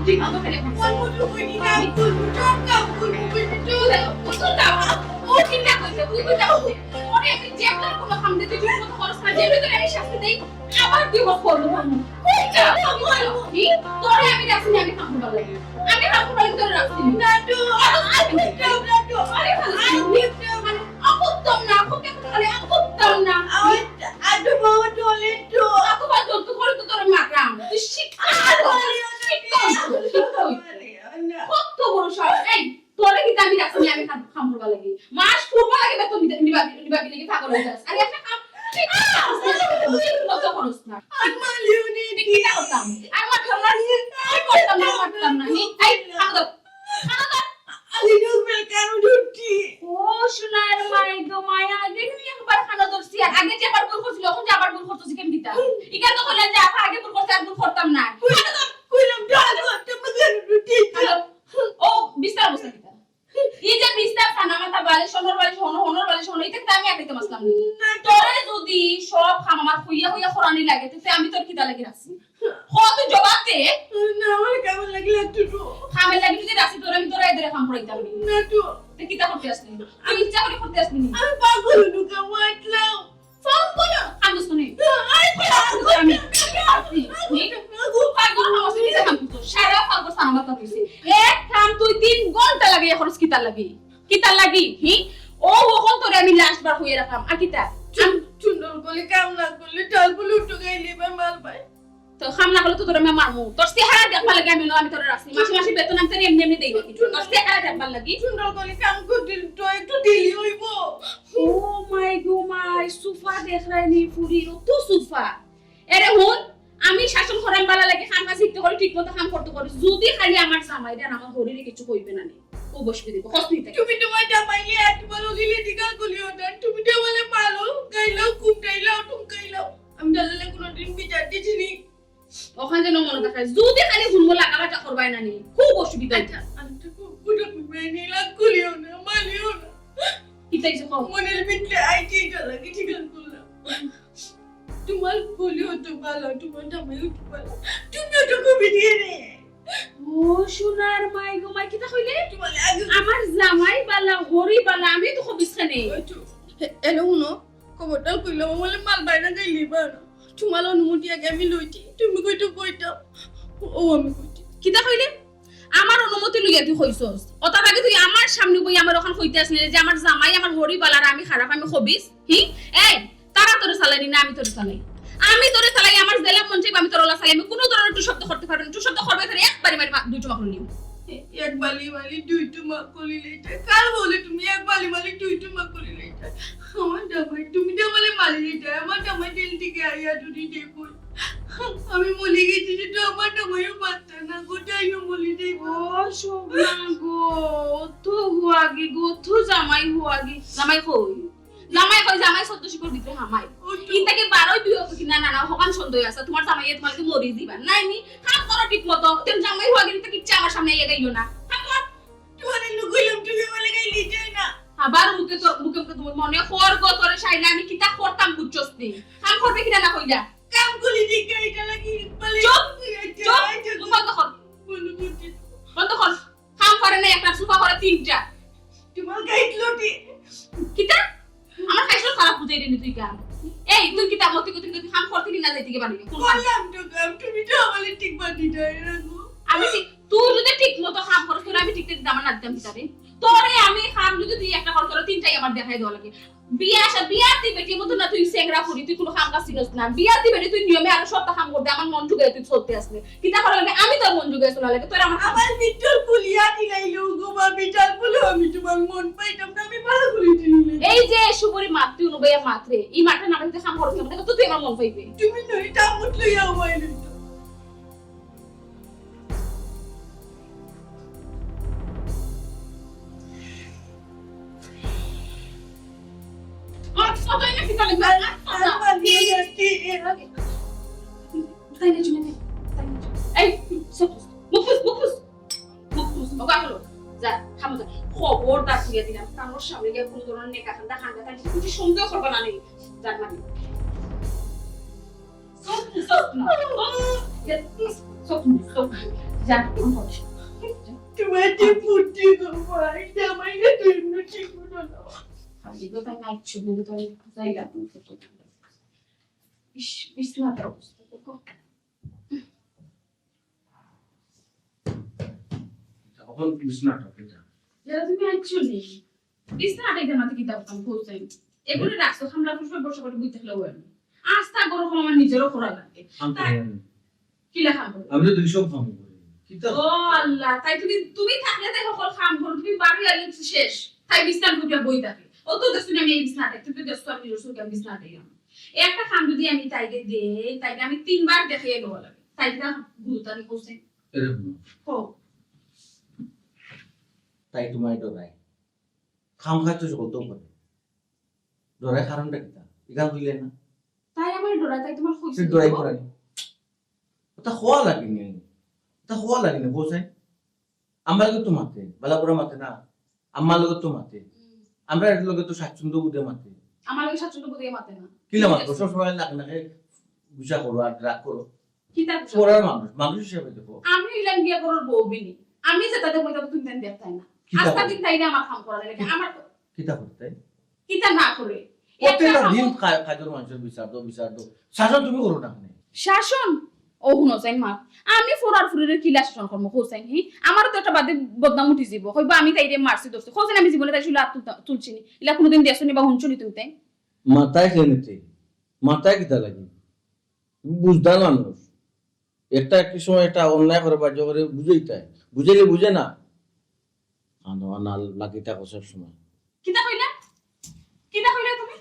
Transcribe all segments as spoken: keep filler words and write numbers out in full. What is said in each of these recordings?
তুই কাম করে খাস। কাম করবো, কই কি কাম করবো? সব কাম করবো, কই কি কাম? তুই তো যাও। ও চিন্তা করছে, তুই তো যাও। ওরে, আমি যে আপনার কোনো কাম দিতে ঠিক মতো খরচ না, যে ভিতরে আমি শাস্তি দেই, আবার তুই ওকে করবো। কই যা? কি? তোরে আমি রাখছি না, আমি কাম করবার লাগি। আমি কাম করবার লাগি তোরে রাখছি না। নাটু, আরে, নাটু, আরে, আরে, মানে, অকুত্তম না, খুব একটা মানে অকুত্তম না। আমার আটু বাবা টয়লেট তো। আটু বাবা টয়লেট তো করে তো তোরে মারলাম। তুই শিক্ষা, আরে, আরে, আরে, শিক্ষা, শিক্ষা। আরে, আরে, না। কত বড় সাহস। এই, তোরে কিন্তু আমি রাখছি না, আমি কাম, কাম করবার লাগি। মাস করবার লাগি বেতন নিবা, নিবা, নিবা কি লাগি পাগল হয়ে যাস। আরে একটা কাম, ঠিক আছে, তুই মতো করস না। আর মালিও নেই। ঠিক আছে, করতাম। আর মারতাম না, আর করতাম না, মারতাম না। এই, এই, খাওয়া দাও। খাওয়া দাও। আরে, ঢুকবে কেন ঢুকছি? ও সোনার মাই গো মাই, আগে তুমি একবার খানা ধরছি, আর আগে যে আবার ভুল করছিল, এখন যে আবার ভুল করতেছি কেন দিতা? ইটা তো বললেন যে আপা আগে ভুল করছে, আর ভুল করতাম না। কইলাম, কইলাম, ঢুকবে কেন ঢুকছি? হ্যালো। ও, বিস্তার অবস্থা কিতা? এই যে বিস্তার, খানা মাথা, বালিশ, সোনার বালিশ, হনো, হনোর বালিশ, হনো, এটা কিন্তু আমি একাইতে মাসলাম নি। না, তো তোরে যদি সব খাম আমার হইয়া হইয়া খরানি লাগে, তো আমি তোর কিতা লাগি রাখছি? হ, তুই জবাব দে। না, আমার কেমন লাগলে একটু তো। খামের লাগি যদি রাখছি, তোরে আমি তোরা এদের খাম করাইতাম নি। না তো। তো কিতা করতে আসলি? আমি ইচ্ছা করে করতে আসলি নি। আমি পাগল হইলু, কামো আটলাম। ফোন করো। কান্দস তো নি। আরে, আমি, আমি, আমি, পাগল আমার সাথে কিতা কাম করছো? সারা পাগল সারা মাথা হইছে। এক কাম তুই তিন ঘন্টা লাগে, এখন কিতা লাগি? কিতা লাগি? হি? ও, ওখান তোরে আমি লাস্ট বার হইয়া রাখলাম। আর কিতা? চুন-, চুন্ডল করলে কাম না করলে, টাল বলে উঠো গাইলে বা মাল পায়। তো কাম না করলে তো তোরে আমি মারমু। তোর চেহারা দেখবার লাগি আমি, আমি তোরে রাখছি। মাসে মাসে বেতন আমি তোরে এমনি এমনি দেই না কিন্তু। তোর চেহারা দেখবার লাগি। চুন্ডল করলে কাম করতে তো একটু দেরি হইব। ও মাই গো মাই, সুফা দেখ রায় নি ফুরির, ও তো সুফা। এরে হুন, আমি শাসন করাম বালা লাগে, কাম কাজ শিখতে করি, ঠিক মতো কাম করতে করি। যদি খালি আমার জামাই দেন, আমার হরিরে কিছু কইবে না নি। ও বসবে দিব, কষ্ট নিতে। তুমি তোমার জামাইলে একবার ওদিলে দিঘা গলি ওটা, তুমি তো বলে পালো, গাইলাও, কুমটাইলাও, টুমকাইলাও। আমি তাহলে কোনোদিন বিচার দিছি নি। ওখান যেন মনে থাকে, যদি খালি হুনবো লাগাবাটা করবাই না নি, খুব অসুবিধা। আচ্ছা, আমি তো খুব বুঝো, তুমি নিলা গলিও না, মালিও না। কিতা হইছে কও? মনের ভিতরে আইটি এটা লাগে, ঠিক আছে, বললাম। তোমার বলিও তো ভালো, তোমার জামাইও তো ভালো, তুমিও তো কবি দিয়ে রে। ও সোনার মাই গো মাই, কিতা কইলে? তোমার আগে আমার জামাই বালা, হরি বালা, আমি তো কবিস খানে। ওই তো, এলো হুনো, খবরটা কইলাম, বলে মাল বাইরে যাইলি বা না। তোমার অনুমতি আগে আমি লইছি, তুমি কইতো কইতাম। ও আমি কইছি। কিতা কইলে? আমার অনুমতি লইয়া তুই কইছস? ওটা আগে তুই আমার সামনে বই আমার ওখান কইতে আসলে যে আমার জামাই, আমার হরি বালা আর আমি খারাপ, আমি কবিস? হি? এই, তারা তোরে চালাইনি না আমি তোরে চালাই? আমি তোরে চালাই, আমার জেলা মন চাইবে আমি তোর ওলা চালাই, আমি কোনো ধরনের একটু শব্দ করতে পারবি না, একটু শব্দ করবে তোরে একবারই মারি মা-, দুই টুমা করে নিও। এ-, এক বালি মালি দুই টুমা করিলে এটা। কার বলে তুমি এক বালি মালি দুই টুমা করিলে এটা? আমার জামাই, তুমি তো বলে মালি এটা, আমার জামাই জেল থেকে আইয়া যদি দেখো, আমি মলি গেছি, সেটা আমার জামাইও পারত না, গোটাই মলি যাইব। ও সোনা গো, তো হুয়াগি গো, তো জামাই হুয়াগি। জামাই কই? জামাই কই? জামাই চোদ্দ শিকড় ভিতরে হামাই। ও তো। ইনতাকে বারোই বিয়ে হতো কিনা না, না, হকান সন্দেহ আছে। তোমার জামাইয়ে তোমাকে মরি দিবা। নাই নি, কাম করো ঠিক মতো। তুমি জামাই হুয়াগি, ইনতা কিচ্ছু আমার সামনে আইয়া গাইও না। কাম কর। তোমার লুকাইলাম, তুমি আমার লাগাই লিটাই না। আবার মুখে তো, মুখে মুখে তোমার মনে খর গো, তোরে সাইলে আমি কিতা করতাম বুঝছস নি? কাম করবে কিনা না কইলা? কাম করি দিকে এটা লাগি বলে। চুপ, এই যে, চুপ, এই যে, মুখ বন্ধ কর। বন্ধ করছি। বন্ধ কর। কাম করে না একটা, সুফা করে তিনটা। তোমার গাইড লটি। কিতা? আমার খাইছল খারাপ বুঝাই দেনি তুই কাম। এই, তুই কিতা মতি কতি তুই কাম করতে কি না যাইতে কি পারবি? কোন কাম? করলাম তো কাম, তুমি তো আমারে ঠিক বাদ দিতে হয় না গো। আমি ঠিক, তুই যদি ঠিক মতো কাম করস, তোরে আমি ঠিক ঠিক দামান না দিতাম ভিতরে। তোরে আমি কাম যদি তুই একটা কর, তোরে তিনটাই আমার দেখাই দেওয়া লাগে। বিয়া আসা, বিয়ার তুই বেটির মতো না, তুই সেংরা ফুরি, তুই কোনো কাম কাজ চিনস না। বিয়ার তুই বেটি, তুই নিয়মে আরো সবটা কাম করতে, আমার মন ঢুকে তুই চলতে আসলে। কিতা করা লাগে? আমি তোর মন ঢুকে চলা লাগে, তোর আমার কাম। আমার ভিতর ফুলিয়া দিলাইলো গো মা, ভিতর ফুলো আমি তোমার মন পাইতাম না, আমি ভালো করে চিনি। এই যে সুপুরি মাত, তুই অনুবাইয়া মাত রে, এই মাঠে নাটক কাম করতে হবে, তো তুই আমার মন পাইবে। তুমি নই, তা মুখ লইয়া উবাই লইতো। এই, সব মুখ ফুস, মুখ ফুস। মুখ ফুস, ওগো আহলো। যা, খামো যা। খবরদার কইয়া দিলাম, কামর সামনে গিয়া কোনো ধরনের নেকা খান্দা খান্দা তাই কিছু সন্দেহ করবা না নি। জান মানে। চোখ মুছ, চোখ মুছ, চোখ মুছ। যা, তুমি পড়ো। তোমার যে বুদ্ধি গো ভাই, জামাইরে তুই এমনি ঠিক মতো না। খালি তো তাই নাইট শুট নিয়ে তো আমি যাই না। ইস, বিছনাটার অবস্থা দেখো। এখন বিছনাটা কোথায়? যেটা তুমি আনছো নি, বিছনাটা এটা মাঝে কিতা করতাম, কোথায়? এগুলো রাখছো, খামলা ফুসবে বসে করে বই থাকলে হয় না। আস্তা গরম আমার নিজেরও করা লাগে। আমি তো তাই জানি। কিলা খাম করো? আমি তো দুই সব খাম করি। কিতা? ও আল্লাহ, তাই তুমি, তুমি থাকলে তাই সকল খাম করো, তুমি বাড়ি আইলে তো শেষ। তাই বিছনার উপরে বই থাকে। ও তো দেখছো না আমি এই বিছনাতে, তুমি তো দেখছো আমি রসুল আমি বিছনাতে গেলাম। একটা খাম যদি আমি তাইকে দেই, তাইকে আমি তিনবার দেখিয়ে দেওয়া লাগে। তাই কিতা গুরুত্ব আমি করছি। এরকম। হো। তাই তোমায় ডরায়। খাম খায় তো সকল তো করে। ডরায় কারণটা কিতা? ইখান কইলে না? তাই আমার ডরায়, তাই তোমার সে কইছি ডরাই তো। করানি। ওটা হওয়া লাগেনি। ওটা হওয়া লাগেনি, বলছেন? আমার লগে তো মাতে, বালা করে মাতে না। আমার লগে তো মাতে। হুম। আমরা এর লগে তো স্বাচ্ছন্দ্য বোধে মাতে। আমার লগে স্বাচ্ছন্দ্য বোধে মাতে না। কিলা মাতবো? ঠিক আছে। সবসময় নাকে নাকে গুসা করো আর রাগ করো। কিতা গুসা? পড়ার মানুষ, মানুষ হিসাবে দেখো। আমি ইলান বিয়া করার বউ বিনি। আমি যেটা দেখবো, এটা তো তুমি তাই দেখতাই না। কিতা আস্তা বলো? দিন তাই না আমার কাম করা লাগে। কি-, আমার কিতা করতে? কিতা না করে? প্রত্যেকটা একটা দিন কাম- কা-, কাজের মানুষের বিচার দাও, বিচার দাও। শাসন তুমি করো না কেনে? শাসন? ও হুনো চাইন মা, আমি ফোরার ফুরিরে কিলা শাসন করমু, হোসেন হি? আমারও তো একটা বাদে বদনাম উঠি যাব। কইবা আমি তাইরে মারছি, ধরছি। হোসেন আমি জীবনে তাই শুলে হাত তুলতা-, তুলছি নি। ইলা কোনোদিন দেখছো নি বা হুনছো নি তুমি তাই? মাথায় খেয়ে নিতে। মাথায় কিতা লাগে? বুঝদার মানুষ। একটা একটি সময় একটা অন্যায় করে, বাধ্য করে বুঝাইতে হয়। বুঝাইলে বুঝে না। কানো আনাল লাগি থাকো সব সময়। কিতা কইলা? কিতা কইলা তুমি?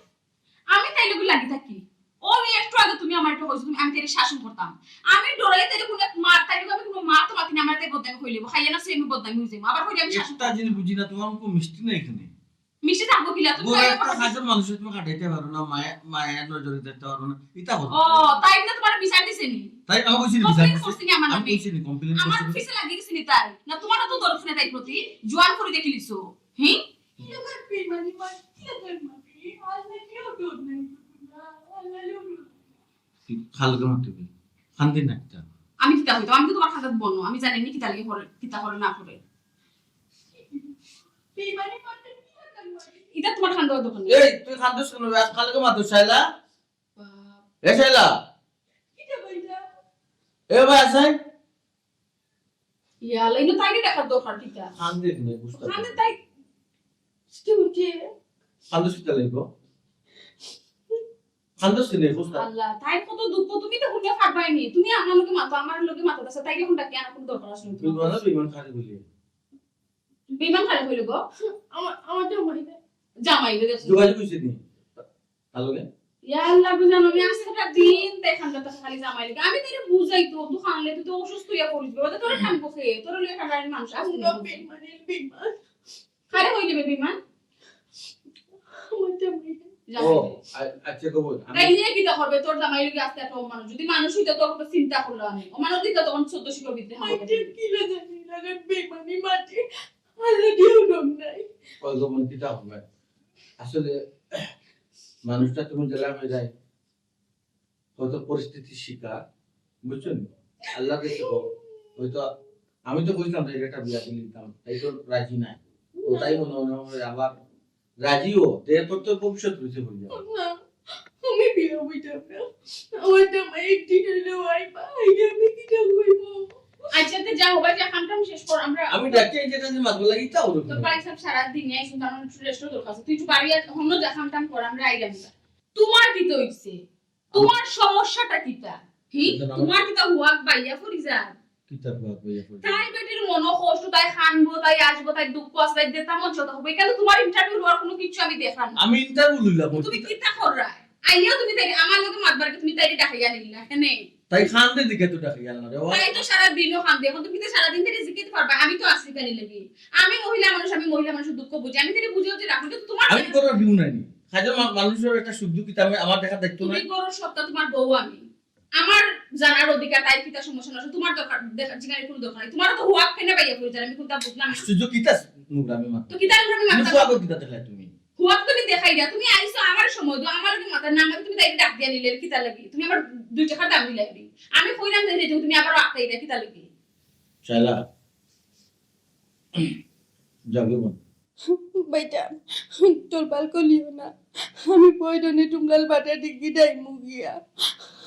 আমি তাই লগে লাগি থাকি? ও, আমি একটু আগে তুমি আমার একটা কইছো, তুমি, আমি তাইরে শাসন করতাম। আমি ডরাইলে তাইরে কোনো এক মা, তাই লগে আমি কোনো মা তো মাতি না, আমার তাই বদনামি কইলে, খাইয়া না সে আমি বদনামি হয়ে যাবো। আবার কইলে আমি শাসন একটা জিনিস বুঝি না, তোমার মুখে মিষ্টি নাই এখানে। মিষ্টি থাকবো কিলা? তুমি বড় তাই একটা কথা কাজের মানুষ তুমি কাটাইতে পারো না, মায়া, মায়া নজরে দেখতে পারো না, ইতা করো। ও, তাই না তোমার বিচার দিছে নি? তাই আমি কইছি নি বিচার complain দিছে? করছি নি আমার আমি নামে? কইছি নি complain আমার করছি? অফিসে লাগিয়ে গেছে নি তাই? না তোমারও তো দরদ নাই তাই প্রতি, জোয়ান করে দেখিলিছো। হি? কি লাগার বেইমানি মা, কি লাগার মা? আল্লাহ কেউ দোষ নাই, আল্লাহ কেউ দোষ নাই। কি খালকে মারতে হবে? খান্দি না কিতা? আমি কিতা হইতাম? আমি তো তোমার খান্দাত বন্য, আমি জানি নি কিতা লাগে করে, কিতা করে না করে। বেইমানি মারতে কি লাগার মা? এটা তোমার খান্দা দোকান। এই, তুই খান্দস কেন? আজ খালকে মারতে চাইলা? বাপ। এ শালা। কিতা কইলা? এ ভাই, আছে? ইয়া, লাইনো তাইরে দেখার দরকার কিতা? খান দেখ নে, বুঝতে খান দে তাই। কিতা কইছে? খান দে, কিতা লাগবো? খান দে, কিনে, বুঝতে? আল্লাহ, তাই কত দুঃখ, তুমি তো হুনিয়া পারবাই নি। তুমি আমার লগে মাতো, আমার লগে মাতো, তাই এখন ডাকি আনার কোনো দরকার আছে না তুই তোমার। বলো, বিমান খালি বলি। বিমান খালি হইল গো। আমার, আমার জামাই না। জামাই রে দেখো। যোগাযোগ হইছে নি? তার লগে? ইয়া আল্লাহ, বুঝানো, আমি আজকে দিন দেখান না, তাকে খালি জামাই লাগে। আমি তাইরে বুঝাই তো, দোকান লে তুই তো অসুস্থ হইয়া পড়িস, ওটা তোর কাম বসে, তোর লগে কাটার মানুষ আসবে না। বেইমান, বেইমান। কারে হইলে বেইমান? আমার জামাই। জামাই। ও, আ-, আচ্ছা, কবুল। আমি তাই নিয়ে কিতা করবে? তোর জামাই লগে আস্তে একটা মানুষ। যদি মানুষ হইতো, তোর কথা চিন্তা করলো আমি। ও মানুষ দিকে তখন চোদ্দ শিকড় বিদ্যে হবে। মাটি কিলা জানি, লাগার বেইমানি মাটি। আল্লাহ দিয়েও ডর নাই। ওই গো বোন, কিতা হবে? আসলে মানুষটা তুমি জেলা হয়ে যায়, হয়তো পরিস্থিতির শিকার, বুঝছো নি? আল্লাহর কাছে কও, হয়তো আমি তো কইছিলাম যে এটা বিয়া দিলে দিতাম, তাই তো রাজি নাই। ও তাই মনে মনে হয় আবার রাজিও, যে তোর তো ভবিষ্যৎ রয়েছে বলে যাবে। না, আমি বিয়া হইতাম না। আমার জামাই একদিন হইলেও আইবা, আইলে আমি কিতা কইব? আচ্ছা, তে যা হবার যা, কাম টাম শেষ কর, আমরা আমি ডাকতে এই যেটা যে মাতবো লাগি তা ওরকম। তোর ভাই সাহেব সারা দিন নিয়ে আইসুন, কারণ একটু রেস্টও দরকার আছে। তুই একটু বাড়ি আর অন্য যা কাম টাম কর, আমরা আইলাম না। তোমার কিতা হইছে? তোমার সমস্যাটা কিতা? হি? বুঝলাম। তোমার কিতা হুয়াক বাইয়া পড়ি যায়? কিতা হুয়াক বাইয়া পড়ি যায়? তাই বেটির মনো কষ্ট, তাই কানবো, তাই আসবো, তাই দুঃখ আছে, তাই দেতা মন শত হবে। কেন তোমার ইন্টারভিউ হওয়ার কোনো কিছু আমি দেখলাম না। আমি ইন্টারভিউ লইলাম। তুমি কিতা কররায়? আইয়া তুমি তাই আমার লগে মাতবার কি তুমি তাইরে ডাকাইয়া নিলা? কেনে? তাই কান্দে দিকে তো ডাকাইয়া না রে। তাই তো সারা দিনও কান্দে। এখন তুমি তো সারা দিন ধরে জিকাইতে পারবা, আমি তো আছি তাইর লাগি। আমি মহিলা মানুষ, আমি মহিলা মানুষের দুঃখ বুঝি। আমি তাইরে বুঝাইতে রাখবো, কিন্তু তোমার আমি কোনো রিউ নাই নি। কাজের মা-, মানুষের একটা সুখ দুঃখ কিতা আমি আমার দেখা দেখতো না। তুমি করো সবটা তোমার বউ আমি। আমার জানার অধিকার, তাই কিতা সমস্যা না, তোমার দরকার, দেখা, জিগার কোনো দরকার নাই। তোমারও তো হুয়াক কেনে বাইয়া পড়ি যায়, আমি কোনটা বুঝলাম না। আশ্চর্য কিতা নোংরামি মাত। তো কিতা নোংরামি মাত? তুমি হুয়াক কিতা দেখাই তুমি? হুয়াক তুমি দেখাই দিয়া, তুমি আইছো আমার সময় দাও, আমার লগে মাতার নাম, তুমি তাই ডাক দিয়া নিলে কিতা লাগি? তুমি আমার দুই টাকার দাম দিলাই দি। আমি কইলাম যে তুমি আবার আটকাই দিয়া কিতা লাগি? শায়লা, যাবি মন? বেটা, তোর বাল কলিও না। আমি পয়দনে টুমলাল বাটা দিকে দাইমু গিয়া।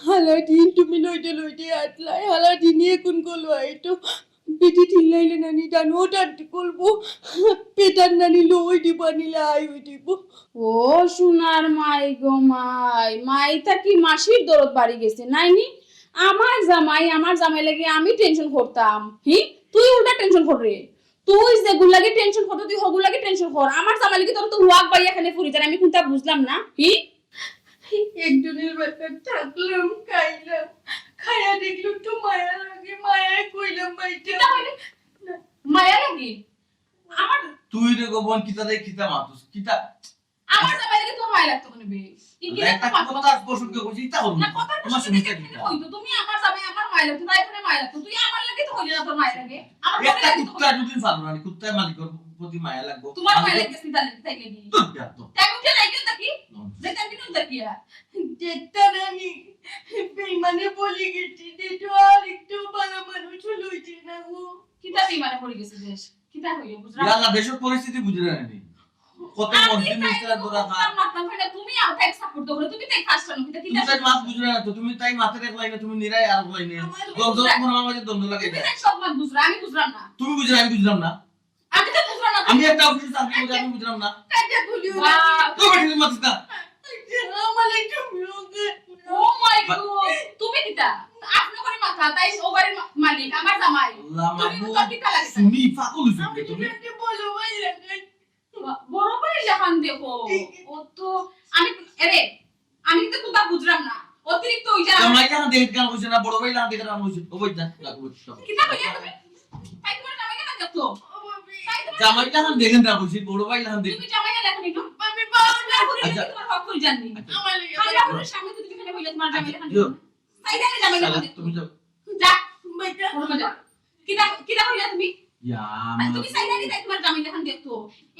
হালা দিন তুমি লইতে লইতে আটলাই, হালা দিনই এখন কলো আইতো। বেটি ঢিলাইলে নানি জানো, ওটা করবো। পেটার নানি লই দিব, আনিলে আই হই দিব। ও সোনার মাই গো মাই, মাই তা কি মাসির দরদ বাড়ি গেছে, নাইনি? আমার জামাই, আমার জামাই লাগি আমি টেনশন করতাম, হি? তুই উল্টা টেনশন কর রে। তুই যেগুর লাগি টেনশন করতে, তুই হগুর লাগি টেনশন কর। আমার জামাই লাগি তোর তো ওয়াক বাইয়া খানে ফুরি যার, আমি কোনটা বুঝলাম না, হি? একজনের বাসায় থাকলাম, খাইলাম, খাইয়া দেখলাম তো মায়া লাগে, মায়ায় কইলাম বাইটা। কিতা কইলে? মায়া লাগে? আমার তুই রে গো বইন, কিতা দে কিতা মাতুস, কিতা? আমার জামাই লাগে তোর মায়া লাগতো কেনে বে? ই কি একটা কথা মাতুস? কথা বসুন কে কইছি, ইতা করবো না। না, কথা তোমার বসুন সমস্যা কে কিতা? কইতো, তুমি আমার জামাই, আমার মায়া লাগতো, তাই করে মায়া লাগতো। তুই আমার লাগে তো কইলি না তোর মায়া লাগে। আমার একটা লাগে তো কুত্তা দুদিন পালবো না, কুত্তার মালিকের প্রতি মায়া লাগবো। তোমার মায়া লাগে, তাই লাগে। তোর বিয়ার তো। তাই উঠে লাগে নাকি? হুম। যে তাই কিনে উঠে কি আর? যেটা নানি বেইমানে বলি গেছি, যে তো আর একটু ভালো মানুষ লইছে না গো। কিতা বেইমানে বলি গেছে দেশ? কিতা কইও, বুঝলাম না। ইয়াল্লা, দেশের পরিস্থিতি বুঝে না নি। কত আমি মন্ত্রী তাই মিনিস্টার তো ধরা খা। বুঝলাম না, তাই না, তুমি আও তাই সাপোর্ট করো, তুমি তাই ফার্স্ট আনো, কিতা, কিতা তুমি তাই মাত বুঝলে না তো, তুমি তাই মাথার এক লাইনে, তুমি নিরাই আর এক লাইনে। আমার দল দল বুঝলাম। তোমার মাঝে দ্বন্দ্ব লাগে তুমি যায়। তাই সব মাত বুঝলা, আমি বুঝলাম না। তুমি বুঝলে, আমি বুঝলাম না। আমি তো বুঝলাম না। আমি একটা অফিসে চাকরি করি, আমি বুঝলাম না। কাজে বলিও না। বাহ। তো বেটি মাতিস না। আমার একটু বিয়োগ। Oh my God, তুমি কিতা? আপনি করে মাথা, তাই ও বাড়ির মা-, মালিক, আমার জামাই। আল্লাহ তুমি মাবুদ, তো কিতা লাগে? তুমি পাগল হইছো আমি তুমি? একটু বলো, ভাই লাগে। বা-, বড় ভাই লাখান দেখো। ও তো, আমি, এরে, আমি কিন্তু কথা বুঝলাম না। অতিরিক্ত ওই যে জামাই লাখান দেখে গান কইছে না, বড় ভাই লাখান দেখে গান কইছে। ও বই যা, যা, ও বই যা। কিতা কইলা তুমি? তাই তোমার জামাই লাখান দেখতো? তাই তোমার জামাই লাখান দেখেন না কইছি, বড় ভাই লাখান দেখে। তুমি জামাই লাখান দেখো? আমি বাবা না করে আচ্ছা। তোমার হক কই জানি? আচ্ছা। আমার লাগে খালি আমার সামনে তো তুমি কেন কইলা তোমার জামাই লাখান দেখো? তাই জানি জামাই লাখান দেখতো। তুমি যাও। যা, বেটা। বড় ভাই যা। কিতা, কিতা কইলা তুমি? ইয়া, আর তুমি আমার চাইলে কি তাই তোমার জামাই লাখান দেখতো?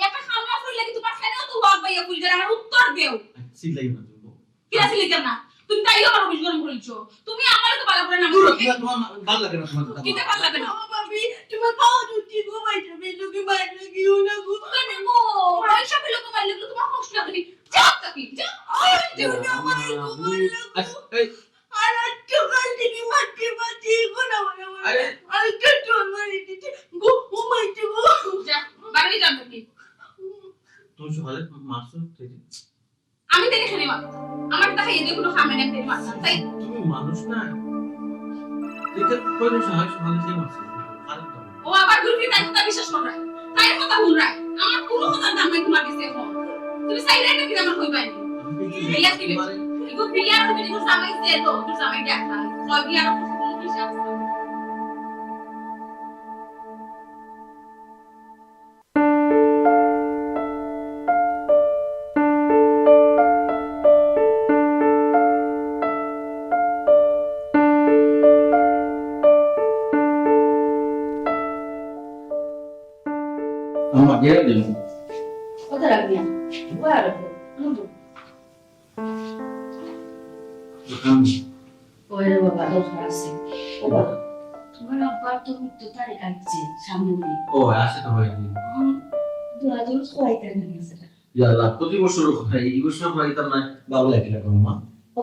একটা খামলা ফুল লাগি তোমার খানেও তো ওয়াক বাইয়া ফুল গেল, আমার উত্তর দেও। চিল্লাইও না তুমি। কিতা চিল্লাইতাম না? তুমি তাইও আমার অফিস গরম করিছো। তুমি আমারে তো ভালো করে না দূর, মারছো। তোমার, তোমার ভালো লাগে না তোমার কথা। কিতা ভালো লাগে না? ও ভাবি, তোমার পাও ধরছি গো, ভাই, তুমি লোকে মারলে কি হলো গো? কেন গো? পয়সা পেলে তো মারলে তো তোমার কষ্ট লাগে নি। যাও তাকে, যাও। ওই, তুমি না মারো গো, মারলে গো। আচ্ছা, এই আর একটু কাল থেকে মারতে মারতে এখন আমার, আমার আরে। আর একটু জোর মারি দিতে। গো, ও মাই গো। যা, বাড়ি যাও তুমি। তুমি সকালে মারছো, ঠিক আছে। আমি তাইলে খালি মারতাম। আমার তো খাইয়ে দিয়ে কোনো খামে না, তাই মারতাম। তাই তুমি মানুষ না। এটা কইলে সকালে সকালে সে মারছে। আর তো ও আবার ঘুরে ফিরে তাই কথা বিশ্বাস করে। তাই কথা হুনরায়। আমার কোনো কথার দাম নাই তোমার কাছে এখন। তুমি চাইলে এটা কি আমার কইবাই? আমি কিছু বিয়া দিবে। তোমারে এগো বিয়া তুমি যখন জামাই যে তো, তুই জামাই দেখা। সব বিয়ার কোনো কিছু আছে। আম্মা, গেলে দিন। কথা রাখবি না। ও আর রাখবো। হুম। ওই রে বাবা, দরকার আছে। ও বাবা, তোমার আব্বার তো মৃত্যু তারিখ আসছে সামনে। ও, আছে তো হয়ে গেল। হুম, দোয়া দরুদ খোয়াইতে নেই সেটা। ইয়া আল্লাহ, প্রতি বছর হয়, এই বছর হয়, তার মানে ভালো লাগে না, মা। ও,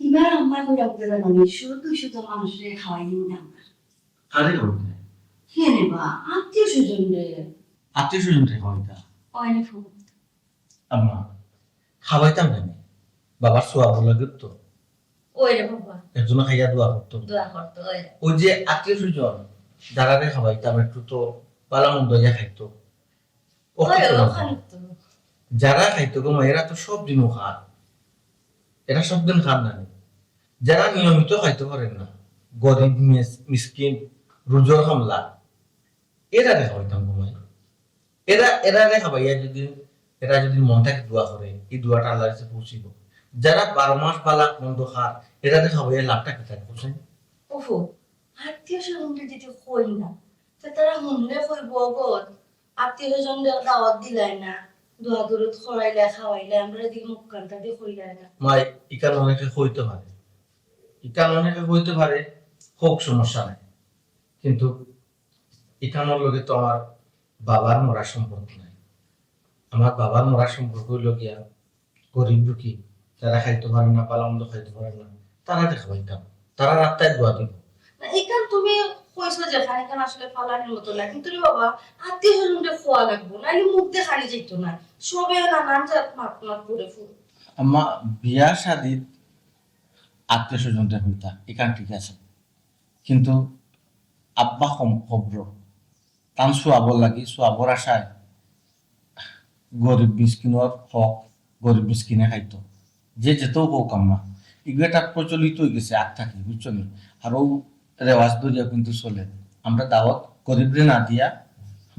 ইবার আম্মা কই রাখতে জানো নি? শুধু শুধু মানুষরে খাওয়াই দিন না আমরা। কারে খাওয়াইতে? কে রে বা? আত্মীয় স্বজন রে। আত্মীয় স্বজন রে খাওয়াইতা? ওই রে ফুফু। আম্মা, খাওয়াইতাম কেনে? বাবার সওয়াব লাগে তো। ওই রে বাবা। এর জন্য খাইয়া দোয়া করতো। দোয়া করতো, ওই। ওই যে আত্মীয় স্বজন, যারারে খাওয়াইতাম, একটু তো ভালা মন্দ ইয়া খাইতো। ও ওই, খাইতো ও না। খাইতো। যারা খাইতো গো মা, এরা তো সব দিনও খার। এরা সব দিন খার না নি। যারা নিয়মিত খাইতো পারেন না, গরিব, মিস-, মিসকিন, রুজর খামলা, এরারে খাওয়াইতাম গো মা। এরা, এরারে খাবাইয়া যদি, এরা যদি মন থাকি দোয়া করে, এই দোয়াটা আল্লাহর কাছে পৌঁছিব। যারা বারো মাস ভালা মন্দ খার, এরারে খাবাইয়া লাভটা কি থাকে, বুঝছেন? ওহো, আত্মীয় স্বজনরে যদি কই না, তে তারা হুনলে কইব, "অগো, আত্মীয় স্বজনরে দাওয়াত দিলাই না, দোয়া দরুদ করাইলা, খাওয়াইলা, আমরা যদি মুখ কান্তা দিয়ে কইলাই না।" মাই, ইকান অনেকে কইতে পারে, ইকান অনেকে কইতে পারে, হোক, সমস্যা নাই, কিন্তু ইখানর লগে তো আমার বাবার মরার সম্পর্ক নাই। আমার বাবার মরার সম্পর্ক অইলো গিয়া গরিব দুঃখী, যারা খাইতো পারে না, ভালা মন্দ খাইতো পারে না, তারারে খাওয়াইতাম, তারার আত্মায় দোয়া দিমু। না, ইখান তুমি কইছো যেখান, ইখান আসলে ফালানির মতো না, কিন্তু রে বাবা, আত্মীয় স্বজনরে খোয়া লাগবো, নাইলে মুখ দেখানি যাইতো না, সবে নানান জাত মাত মাত করে ফুল। আম্মা, বিয়া শাদিত আত্মীয় স্বজনরে কইতা, ইখান ঠিক আছে, কিন্তু আব্বা কম কবর, তান সওয়াবর লাগি, সওয়াবর আশায় গরিব মিসকিনর হক গরিব মিসকিনে খাইতো। যে যেতাউ কউক আম্মা, ইগু একটা প্রচলিত অইগেছে আগ থাকি, বুঝছো নি? আর অউ রেওয়াজ ধরিয়া কিন্তু চলে। আমরা দাওয়াত গরিবরে না দিয়া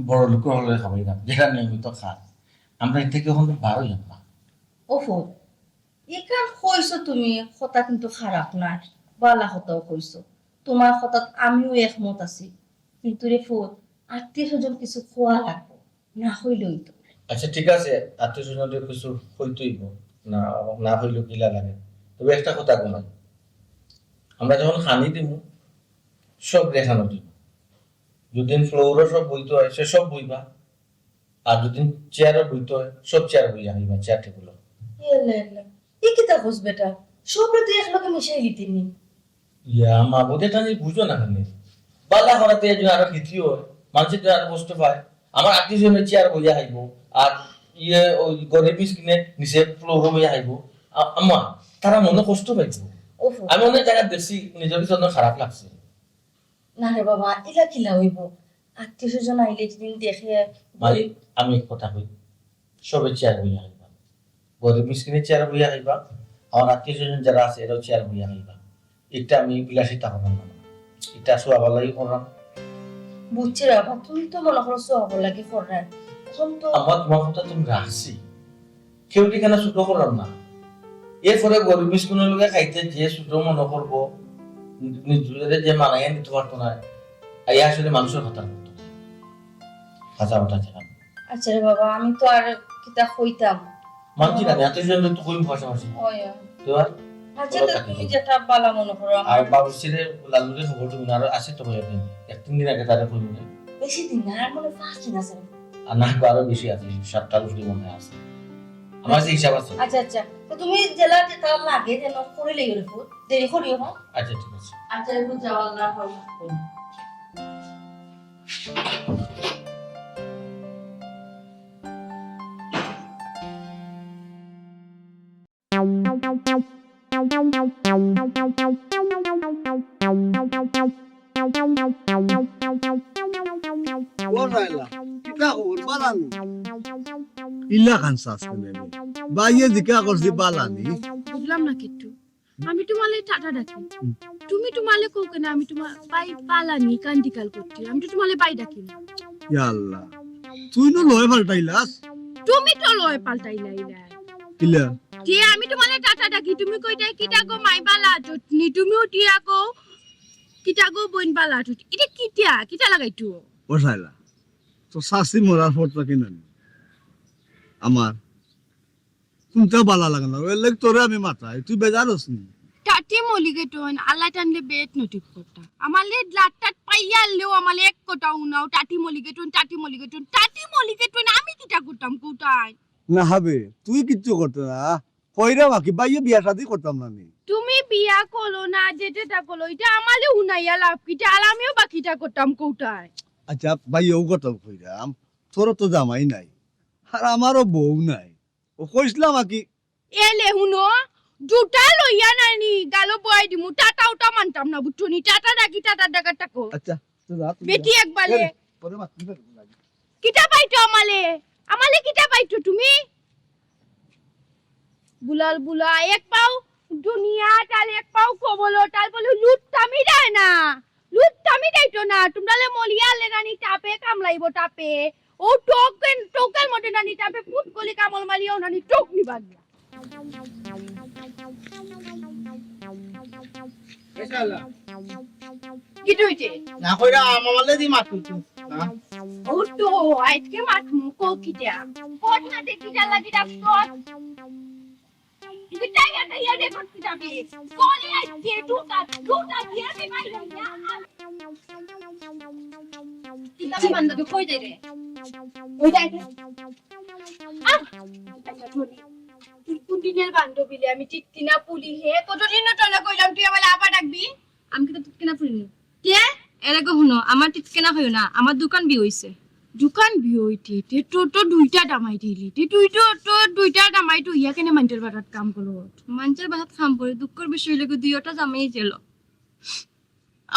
বড় লোকর হকলরে খাওয়াইরাম, যেরা নিয়মিত খায়। আমরা ইটা থাকি অখন বারই আম্মা। ওফো, ইখান কইছো তুমি, কথা কিন্তু খারাপ নায়, বালা কথাউ কইছো। তুমার কথাত আমিও একমত আছি। কিন্তু রে ফুত, আত্মীয় স্বজন কিছু খোয়া লাগবো, না কইলে অইতো নায়। আচ্ছা, ঠিক আছে, আত্মীয় স্বজনরে কিছু কইতে অইবো, না, না কইলেও কিলা লাগে। তবে একটা কথা ঘুমাই, আমরা যখন খানি দিমু, সবরে খানো দিমু। যদি ফ্লোরও সব বইতে হয়, সে সব বইবা। আর যদি চেয়ারও বইতে হয়, সব চেয়ার বইয়া খাইবা, চেয়ার টেবিলও। ইয়াল্লা, ইয়াল্লা। ই কিতা কস বেটা? সবরে তো একলগে মিশাই দিতে নি। ইয়া, মা, বোধে তানি বুঝো না কেনে? বালা করাতে যদি আরো ক্ষতি হয়, মানুষের তো আরো কষ্ট পায়। আমার আত্মীয় স্বজনের চেয়ার বইয়া খাইবো, আর ইয়ে, ওই গরিব মিসকিনে নিচে ফ্লোরও বইয়া খাইবো। আ-, আম্মা, তারা মনে কষ্ট পাইবো। ওহো। আমি অনেক জায়গায় দেখছি, নিজের ভিতরে অনেক খারাপ লাগছে। না রে বাবা, ইলা কিলা অইবো? আত্মীয় স্বজন আইলে যেদিন দেখে মালিক, আমি এক কথা কই, সবে চেয়ার বইয়া খাইবা, গরিব মিসকিনে চেয়ার বইয়া খাইবা, আমার আত্মীয় স্বজন যারা আছে এরাও চেয়ার বইয়া খাইবা। ইটা আমি বিলাসিতা করলাম না, ইটা সওয়াবর লাগি করলাম। বুঝছি রে বাবা, তুমি তো মনে করো সওয়াবর লাগি কররায়। এখন তো আমার তোমার কথা তুমি রাখছি, কেউরে কেনে ছোট করলাম না। এরপরে গরিব মিসকিনর লগে খাইতে যে ছোট মনে করবো, নিজরে যে মানাইয়া নিতে পারতো না, এই আসলে মানুষের কথা বলতো না। হাজা ওটা ছিলাম। আচ্ছা রে বাবা, আমি তো আর কিতা কইতাম। মানছি না, এত জন তো কইম পাশাপাশি। ওই, ওই। তো আর আচ্ছা, ওরা তো থাকে তুমি না। যেটা বালা মনে করো, আর আমার বাবুর্চিরে লালুরে খবর দিবো না, আর আছে তো কয়েকদিন। এক তিন দিন আগে তারে কইম না। বেশি দিন না, আর মনে হয় পাঁচ দিন আছে। আর না, আরো বেশি আছে, সাতটা উঠলে মনে হয় আছে। আমার যে হিসাব আছে। আচ্ছা, আচ্ছা। তো তুমি জেলা যেটা লাগে, যেন করে লেগে রেখো, দেরি করিও না। আচ্ছা, ঠিক আছে। আচ্ছা, এখন যাও, আল্লাহ হাফেজ। ও রায়লা, কিতা খবর, বালা নি? ইলা খান চাস কেনে রে? ভাইয়ে জিকা করছি বালা নি? বুঝলাম না কিচ্ছু। আমি তোমালে টাটা ডাকি। হুম। তুমি তোমালে কও কেনে আমি তোমার ভাই বালা নি কান্দিকাল করছি? আমি তো তোমালে ভাই ডাকি না। ইয়া আল্লাহ, তুই নু লয় পাল্টাইলাস। তুমি তো লয় পাল্টাইলাইলা। কিলা? যে আমি তোমালে টাটা ডাকি, তুমি কইতায় কিতা গো মাই বালা আছো নি? তুমিও টিয়া কও, কিতা গো বইন বালা আছো? ইটা কিতা? কিতা লাগাইতো? ও শালা, তো শাশি মরার পর থাকি না আমার কুনটা বালা লাগে না, এর লাগি তোরে আমি মাতাই, তুই বেজার অস নি? টাটি মলিগেটন, আল্লাহ টানলে বেট নটিক করতা। আমালে লাট্টাত পাইয়া আনলেও আমালে এক কথা উনাও, টাটি মলিগেটন, টাটি মলিগেটন, টাটি মলিগেটন, আমি কিতা করতাম কোথায়? না হবে, তুই কিচ্ছু করতে না। কইরা বাকি, ভাইয়ে বিয়া শাদি করতাম না নি। তুমি বিয়া করো না, যেটা তা করো, ইটা আমালে উনাইয়া লাভ কিতা? আর আমিও বাকিটা করতাম কোথায়? আচ্ছা, ভাইয়ে ও কথা কইরাম, তোরও তো জামাই নাই, আর আমারও বউ নাই। ও কইছিলাম আর কি। এলে হুনো, জুতা লইয়া নানি, গালো বয়াই দিমু, টাটা উটা মানতাম না, বুঝছো নি? টাটা ডাকি, টাটা ডাকা টাকো। আচ্ছা, তো যা, তুই যা। বেটি একবারে। এ রে, পরে মাত, তুই যা, তুই যা। কিতা পাইতো আমালে? আমালে কিতা পাইতো তুমি? বুলাল বুলা, এক পাও দুনিয়া, তাল এক পাও কবল, তাল বলে লুট থামি দেয় না। লুট থামি দেয় তো না। তোমরালে মলিয়া আলে নানি টাপে কামলাইবো টাপে। ও টোকেন, টোকেন মতে নানি টাপে ফুট কলি কামল মালিয়াও নানি টোক নিবানি। ইনশাআল্লাহ। কিতা অইছে? না কইরা আমালে দি মাত করছো। না। ও তো আজকে মাত মুখো কিতা? কোন না দেখি যা লাগি ডাক্তার। কিতা ইয়া ইয়া দেখো কিতা বি। কোন আজকে দুটা, দুটা দিয়ে দে ভাই। তাহলে বান্ধবী কই যাই রে? ওই যাই রে। আহ! আচ্ছা, ধরি। তুই কোন দিনের বান্ধবী রে? আমি টিটকিনা পুলি হে। কতদিন না তোরে কইলাম তুই আমার আপা ডাকবি? আমি কিন্তু টিটকিনা পুলি নি। কে? এর আগে হুনো, আমার টিটকিনা কইও না, আমার দুইখান বিয়া অইছে। দুইখান বিয়া অইতে, তে তো, তো দুইটা জামাই দিলি। তে তুই তো, তো দুইটা জামাই তো ইয়া কেনে মাইনষের বাড়াত কাম করো? মাইনষের বাড়াত কাম করে, দুঃখর বিষয় অইলো গি দুইটা জামাই জেলো।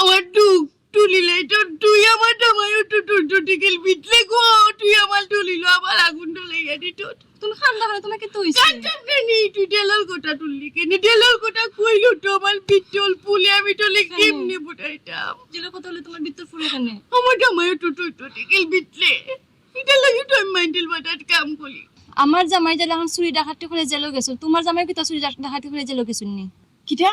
আমার দুঃখ তুলিলে তো তুই আমার জামাই তো, তো, তো টিকেল বিটলে গো, তুই আমার তুলিল, আমার আগুন জ্বলাইয়া দিত। তুমি কান্দা কেনে, তোমার কিতা অইছে? কান্দতাম কেনে, তুই ডেলর কথা তুললি কেনে? ডেলর কথা কইলো তো আমার বিটল পুলে, আমি তো লে কেনে? কেমনে বুঝাইতাম? ডেলর কথা অইলে তোমার বিটল পুলে কেনে? আমার জামাই তো, তো, তো টিকেল বিটলে। ইটার লাগি তো আমি মাইনষের বাড়াত কাম করি। আমার জামাই যেলা অখন চুরি ডাকাতি করে জেলো গেছে, তোমার জামাই কিতা চুরি ডাক-, ডাকাতি করে জেলো গেছে নি? কিতা?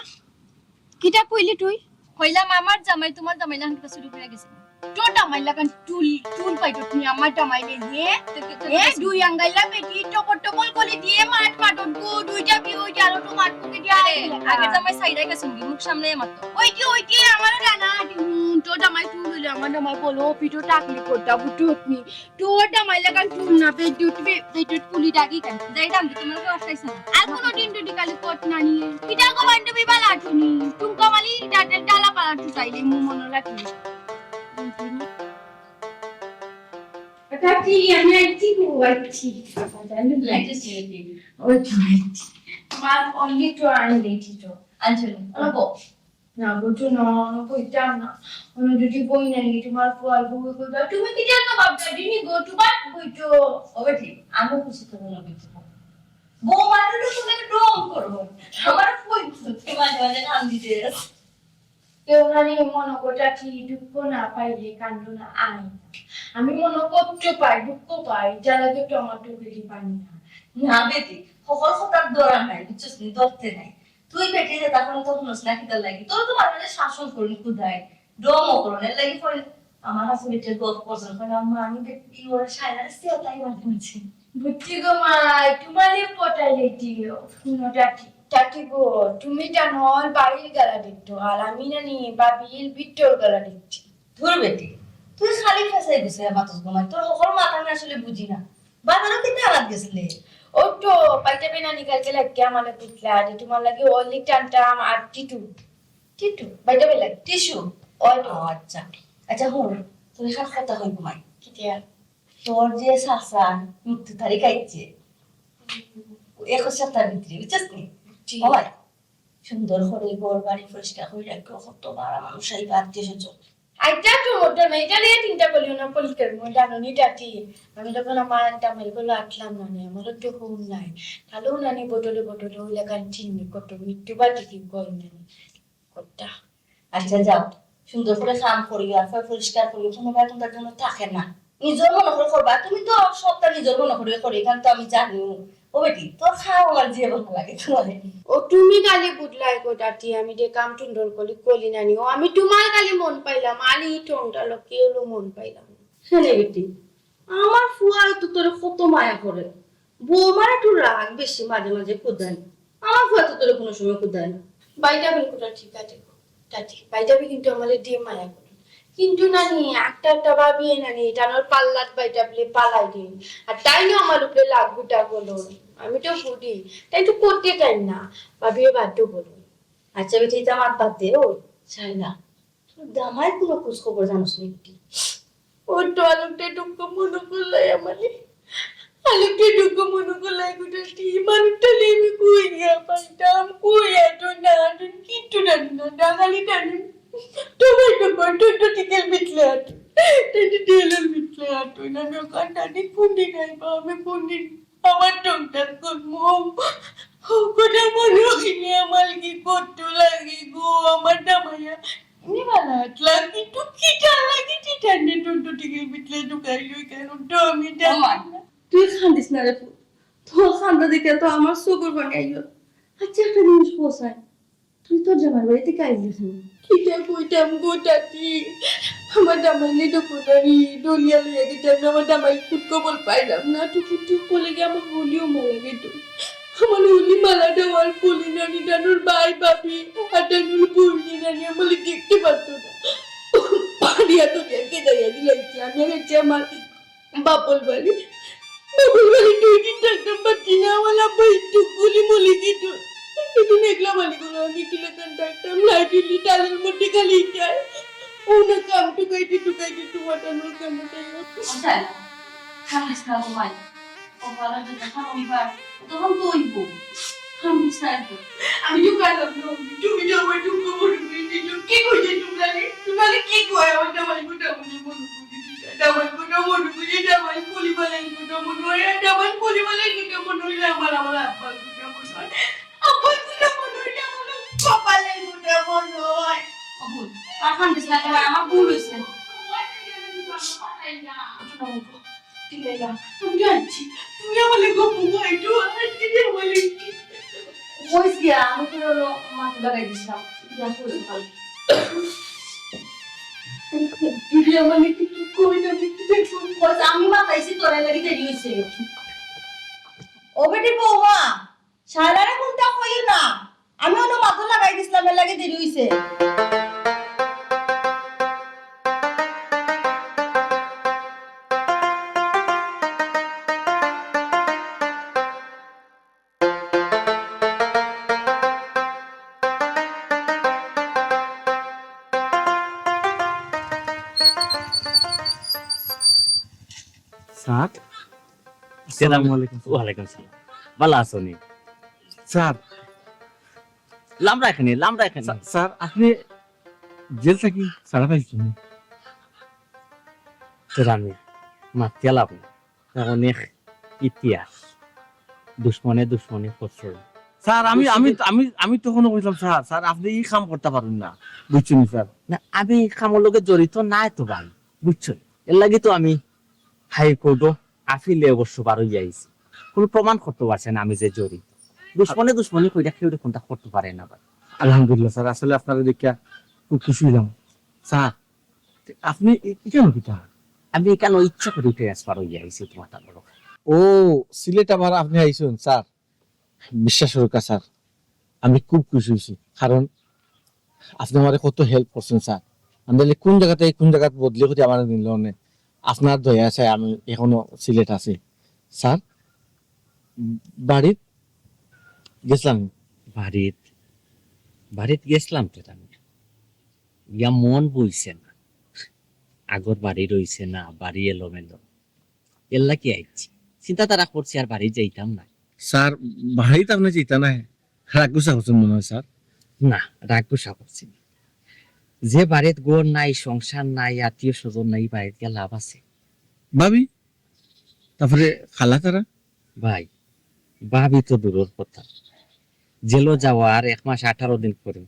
কিতা কইলি তুই? কইলাম আমার জামাই তোমার জামাই লাখান কিতা চুরি করে গেছে নি? তোর জামাই লাখান টুল, টুল পাইতো তুমি আমার জামাই রে যে। তো কি, তো এ, কি দুই আঙ্গাইলা বেটি টপর টপর করে দিয়ে মাত মাতত গো, দুইটা বিয়া অইতে আরো তো মাত মুখে দিয়া আরে, আইলে না। আগে জামাই সাইডে গেছে নি, মুখ সামনে মাত। ওই কি, ওই কি, আমারও জানা, হুম, তোর জামাই টুল অইলে আমার জামাই বলো, পিঠো টাকলি করতা, বুঝছো তুমি? তোর জামাই লাখান টুল না, বেডুত, বে-, বেডুত পুলি ডাকি কেনে? যাইতাম তো, তোমার কেউ আসাইছে না। আর কোনোদিন যদি খালি কত নানি, কিতা গো বান্ধবী বালা আছো নি? তুমি কামালি ডাটের ডালা পালা টুটাইলে মু মনো রাখি। এটা কি? আমি আইছি গো, আইছি। আইছি, আইছি। ওই তো আইছি। তোমার only to আনলে ঠিক তো। আনছো নি? ওরা বউ। না, বুঝছো না, কইতাম না। অনো যদি বই নাই, তোমার ফুয়ার বউ কইবা, "তুমি কি জানো বাপ দাদি নি গো, তোমার বই তো।" ও বেটি, আমি খুশি তো মনে করতে পারবো। বউ মানে তো তুমি একটু ঢং করবো। আমার বই তো তুমি মাঝে মাঝে কান দিতে। কেউ নানি মনে গোটা কি দুঃখ না পাইলে কান্দো না আয় না। আমি মনে কষ্ট পাই, দুঃখ পাই, জ্বালা তো আমার চোখে পানি না। না বেটি, সকল কথার ধরা নাই, বুঝছস নি, ধরতে নাই। তুই বেটি যে তখন তো হুনস না কিতার লাগি। তোর তো মাঝে মাঝে শাসন করুন খুদাই, ডমও করুন, এর লাগি কই আমার কাছে বেটির গল্প করছেন, কই, "আম্মা, আমি বেটি ওর সাইরা আসছি, ও তাই মাঝে মাঝে।" বুঝছি গো মা, তোমারে পটাইলে দিও। হুনো টাটি, টাটি গো, তুমি জানো ওর বাইর গালা দেখতো, আর আমি জানি বাবির ভিতর গালা দেখছি। ধুর বেটি, তুই খালি ফেসাই দিছে মাতস গো মা, তোর হকল মাত আমি আসলে বুঝি না। বাজারও কিতা আনাত গেছিলে? ও তো, পাইতে বেনা নিকালকে লাগে আমার পিছলা, যে তোমার লাগি অলি টানটাম আর টিটু। টিটু? বাইতে বেলা? টিসু? ওই তো। ও আচ্ছা। আচ্ছা হুন, তোর এখান কথা হইব মাই। কিতা? তোর যে চাচা মৃত্যু তারিখ আইছে, এক সপ্তাহের ভিতরে, বুঝছস নি? জি। ওই, সুন্দর করে ঘর বাড়ি পরিষ্কার করে রাখো, কত বারা মানুষ আইবা, আত্মীয় স্বজন। আইতা তো মতো না, এটা নিয়ে চিন্তা করিও না, পরিষ্কার মন জানো নি টাটি। আমি তখন আমার জামাই গুলো আটলাম না নে, আমারও তো ঘুম নাই। তাহলেও নানি বোতলে বোতলে ওই লাগান চিনি কত মৃত্যু বাদে কি কই নানি। কথা। আচ্ছা যাও, সুন্দর করে কাম করিও, আর পরিষ্কার করিও, কোনো বেতন টেতন থাকে না। নিজর মনে করে করবা, তুমি তো সবটা নিজর মনে করে করো, এখান তো আমি জানি। ও বেটি, তোর খাওয়া আমার যে ভালো লাগে তোমার। ও তুমি খালি বুঝলাই গো টাটি, আমি যে কাম সুন্দর করি করি নানি। ও আমি তোমার খালি মন পাইলাম, আলি ঠোংটা লোকে হলো মন পাইলাম। শুনে বেটি, আমার ফুয়ায় তো তোরে কত মায়া করে। বৌমার একটু রাগ বেশি, মাঝে মাঝে কুদায়। আমার ফুয়া তো তোরে কোনো সময় কুদায় না। বাইটা বেলকুটা ঠিক আছে গো, টাটি। বাইটা বি কিন্তু আমার দিয়ে মায়া করে। কিন্তু নানি, একটা একটা ভাবিয়ে নানি, টানোর পাল্লাত বাইটা বলে পালাই দিন। আর তাইলে আমার উপরে লাগ গুটা করলো। আমি তো বুঝি, তাই তো করতে চাই না। ভাবিয়ে বাধ্য করো। আচ্ছা বেটি, এটা আমার বাদ দে, ও চাই না। তোর জামাই কোনো খোঁজ খবর জানোস নি বেটি? ওর তো আলোকটা দুঃখ মনে করলাই আমারে। আলোকটা দুঃখ মনে করলাই গোটা টি মানুষটা নিয়ে আমি কই গিয়া পাইতাম, কই এত না, এত কিচ্ছু জানি না, না খালি জানি। তোমার তো কত তো টিকেল বিটলে আতো, তেটি টেলর বিটলে আতো, না, না, কান্দানি কোন দিন আইবা, আমি কোন দিন আমার টংটার করবো। কথা মনে হইলে আমার কি করতো লাগে গো, আমার জামাইয়া। নিবালা লাগি তো কিটা লাগি, টিটানে তো তো টিকেল বিটলে ঢুকাই লই কেন? তো আমি জানি ওমা, না। তুই কান্দিস না রে পুত। তোর কান্দা দেখে তো আমার চোখের পানি আইলো। আচ্ছা, একটা জিনিস বলছাই, তুই তোর জামাই বাড়িতে কাইলি কেন? কিতা কইতাম গো টাটি, আমার জামাই লে তো কোনারি, দলিয়া লইয়া গেতাম না, আমার জামাই খুঁজ খবর পাইলাম না, তো কুটু বলে গিয়ে আমার বলিও মারা গেত। আমার উনি মারা দেওয়ার বলি নানি, জানোর ভাই ভাবি, আর জানোর বই নানি, আমার দেখতে পারতো না। পারিয়া তো গাইয়া দিলাইছি। আমি আর হচ্ছে আমার বাপর বাড়ি, বাপর বাড়ি দুই দিন থাকতাম পারছি না। আমার আব্বা একটু গুলি মলি দিত, একটু মেঘলা বাড়ি করে আমি কিলাকান থাকতাম, লাইট হইলে ডালের মধ্যে খালি যায়। ও না কাম টুকাইতে টুকাইতে তোমার টানোর কাম উঠাইয়া। আচ্ছা, খালিস না ঘুমাই। ও ভালো যদি খাওয়া অইবার, তখন তো অইব। খালিস না একদম। আমি তো কাজ করবো। তুমি তো আমার দুঃখ মনে করে দিচ্ছ। কি কইছে তোমরা রে? তোমরা কি কয় আমার জামাই কথা মনে মনে করে দিচ্ছ? জামাই কথা মনে করে, জামাই পরিবারের কথা মনে হয়, আর জামাই পরিবারের কথা মনে হইলে আমার, আমার আব্বার কথা মনে হয়। আব্বার কথা মনে হইলে আমার কপালের কথা মনে হয়। ও বোন, আর কান্দিস না, তোমার আমার ভুল হইছে। ঠিক আছে, আমি যাচ্ছি। তুমি আমার গল্প বইটো আজকে আমার কইস গিয়া, আমি তো হলো মাথা লাগাই দিছিলাম। ইয়া কইস ভালো। তুমি আমার কিছু কই না, আমি কিছু কই না। কইস, আমি মাতাইছি তোরে লাগি দেরি হইছে। ও বেটি বৌমা, শালারে কোনটা কইও না। আমি অন্য মাথা লাগাই দিছিলাম, এর লাগি দেরি হইছে। স্যার, আসসালামু আলাইকুম। ওয়ালাইকুম সালাম। ভালা আছো নি? স্যার। লামড়া এখানে, লামড়া এখানে। স্যার, স্যার, আপনি জেল থাকি ছাড়া পাইছেন নি? তোর আমি মাতিয়া লাভ নাই। অনেক ইতিহাস। দুশমনে দুশমনি করছে। স্যার, আমি, আমি, আমি, আমি তখনও কইলাম, "স্যার, স্যার, আপনি এই কাম করতে পারবেন না।" বুঝছেন নি, স্যার? না, আমি এই কামর লগে জড়িত নাই তো ভাই। বুঝছেন? এর লাগি তো আমি হাইকোর্টও আপিলে অবশ্য বার হইয়া আইছি। কোনো প্রমাণ করতে পারছে না আমি যে জড়িত। দুশমনে দুশমনি কইরা কেউ কোনটা করতে পারে না ভাই। আলহামদুলিল্লাহ স্যার, আসলে আপনারে দেখিয়া খুব খুশি হইলাম। স্যার, আপনি এ-, এখানে কিতা? আমি এখানে ইচ্ছা করি ট্রান্সফার হইয়া আইছি তোমার তারপর। ও, সিলেট আবার আপনি আইছেন স্যার? বিশ্বাস করুকা স্যার, আমি খুব খুশি হইছি, কারণ আপনি আমারে কত হেল্প করছেন স্যার। আমি তাহলে কোন জায়গা থাকি কোন জায়গাত বদলি করি আমারে নিল নে। আপনার দয়া আছে, আমি এখনো সিলেট আছি স্যার। বাড়িত গেছিলাম। বাড়িত, বাড়িত গেছিলাম তো আমি। ইয়া মন বইছে না। আগর বাড়ি রইছে না, বাড়ি এলোমেলো। এর লাগি আইছি। চিন্তাধারা করছি আর বাড়িত যাইতাম না। স্যার, বাড়িত আপনি যাইতা না? রাগ গুসা করছেন মনে হয় স্যার। না, রাগ গুসা করছি না। যে বাড়িত ঘর নাই, সংসার নাই, আত্মীয় স্বজন নাই, বাড়িত গিয়া লাভ আছে? ভাবি, তারপরে খালা তারা? ভাই, ভাবি তো দূরর কথা। জেলো যাওয়ার এক মাস আঠারো দিন পরে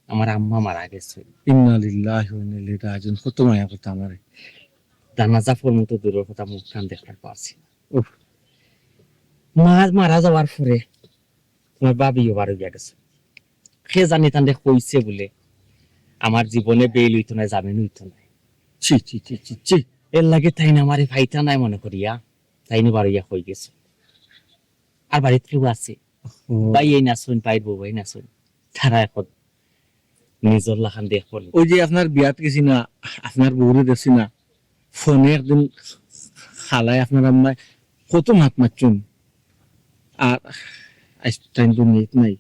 আমার আম্মা মারা গেছে। ইন্না লিল্লাহি ওয়া ইন্না ইলাইহি রাজিউন। কত মায়া করতা আমারে। জানাজা পড়মু তো দূরর কথা, মুখ কান দেখতাম পারছি না। উফ। মা মারা যাওয়ার পরে আমার ভাবিও বার হইয়া গেছে। কে জানি তানরে কইছে বুলে, আমার জীবনে বেইল হইতো না, জামিন হইতো না। ছি, ছি, ছি, ছি, ছি। এর লাগি তাইন আমারে পাইতা নায় মনে করিয়া, তাইন বার হইয়া কই গেছে। আর বাড়িত কেউ আছে? ও। ভাই এই নাচইন, ভাইর বউ এই নাচইন। তারা এখন নিজর লাখান দেখবো নি। ওই যে আপনার বিয়াত গেছি না, আপনার বউরে দেখছি না, ফোনে একদিন খালায় আপনার আম্মায় কত মাত মাতছইন। আর আইজ তাইন দুনিয়াত নাই।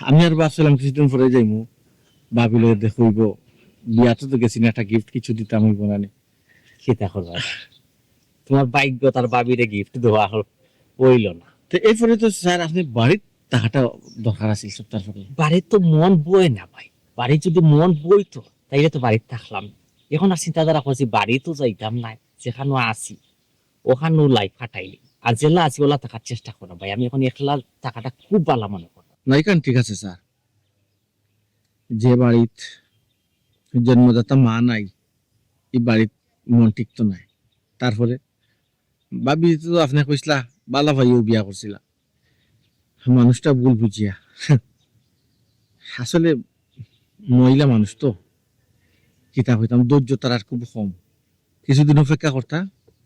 আমি আর ভাবছিলাম কিছুদিন পরে যাইমু, ভাবির লগে দেখা অইবো। বিয়াত তো গেছি না, একটা গিফট কিছু দিতাম অইবো না নি। কিতা করবা? তোমার ভাগ্যত আর ভাবিরে গিফট দেওয়া হল, অইল না। তো এরপরে তো স্যার আপনি বাড়িত থাকাটা দরকার আছিল সপ্তাহ পরে। বাড়িত তো মন বয় না ভাই, বাড়িত যদি মন বইতো তাইলে তো বাড়িত থাকলাম। এখন আর চিন্তাধারা করছি বাড়িত তো যাইতাম না, যেখানো আছি ওখানো লাইফ কাটাইলি, আর যেলা আছি ওলা থাকার চেষ্টা করো ভাই। আমি এখন একলা থাকাটা খুব ভালা মনে করি। না, এখান ঠিক আছে স্যার, যে বাড়িত জন্মদাতা মা নাই, এই বাড়িত মন টিকতো নাই। তারপরে ভাবি তো আপনি কইসলা, বালা ভাইও বিয়া করছিলা, মানুষটা ভুল বুঝিয়া। আসলে মহিলা মানুষ তো, কিতা কইতাম, ধৈর্য তারার খুব কম। কিছুদিন অপেক্ষা করতা,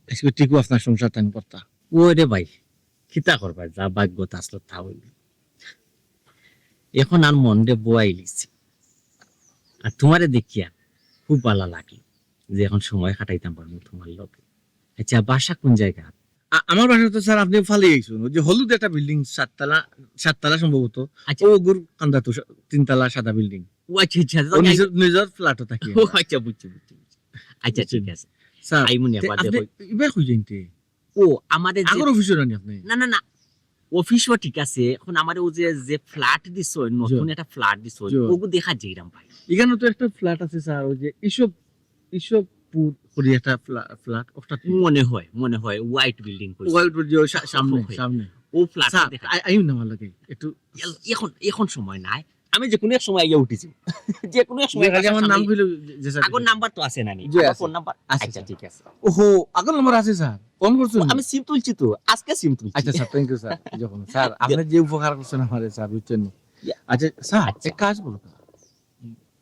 আজকে ঠিকও আপনার সংসার টান করতা। ও রে ভাই, কিতা করবা, যা ভাগ্যত আসলো তা অইল। এখন আর মনরে বয়াইলিছি। আর তোমারে দেখিয়া খুব ভালা লাগলো। যে এখন সময় কাটাইতাম পারমু তুমার লগে। আচ্ছা, বাসা কোন জায়গা? আ-, আমার বাসা তো স্যার আপনি ফালাই আইছইন, ওই যে হলুদ একটা বিল্ডিং, সাততলা, সাততলা সম্ভবত। আচ্ছা। ও অগুর কান্দাত সা-, তিনতলা সাদা বিল্ডিং। ও আচ্ছা, আচ্ছা, ও আচ্ছা। নিজর, নিজর ফ্ল্যাটও থাকি ও আমরা। আচ্ছা, বুঝছি, বুঝছি, বুঝছি। আচ্ছা, বুঝছেন? ঠিক আছে। স্যার, আইমুনে তে আবার আপনি দেখো। এবার কই যাইতে? ও, আমাদের যে আগর অফিসও রানি আপনি? না, না, না। অফিসও ঠিক আছে। এখন আমার ও যে, যে ফ্ল্যাট দিছইন, জি। নতুন একটা ফ্ল্যাট দিছইন, জি। ওগু দেখা যাইরাম ভাই। এখানে তো একটা ফ্ল্যাট আছে স্যার, ওই যে ইসব, ইসবপুর করি একটা ফ্ল্যা-, ফ্ল্যাট, ওটা কি? মনে হয়, মনে হয়, হোয়াইট বিল্ডিং কইছে। হোয়াইট বিল্ডিং, ওই সা-, সামনে, হয়। সামনে। ও ফ্ল্যাট স্যার, দেখা আই-, আইন না আমার লগে, একটু এল-, এখন, এখন সময় নাই। আমি যে কোনো এক সময় আইয়া উঠেছি। যে কোনো এক সময় জি, খালি আসার আমার নাম সামনে কইলে যে, যে স্যার আগর দিবেন। নাম্বার তো আছে নানি? জি, আগর আছে। Phone number? আছে, আচ্ছা, স্যার। ঠিক আছে। ওহো, আগর নাম্বার আছে স্যার। ফোন করছেন? ও, আমি সিম তুলছি তো। আজকে সিম তুলছি। আচ্ছা স্যার, thank you স্যার। যখন স্যার, জি। আপনি যে উপকার করছেন আমারে স্যার, বুঝছেন নি? ইয়া। আচ্ছা স্যার, আচ্ছা। এক কাজ বলো।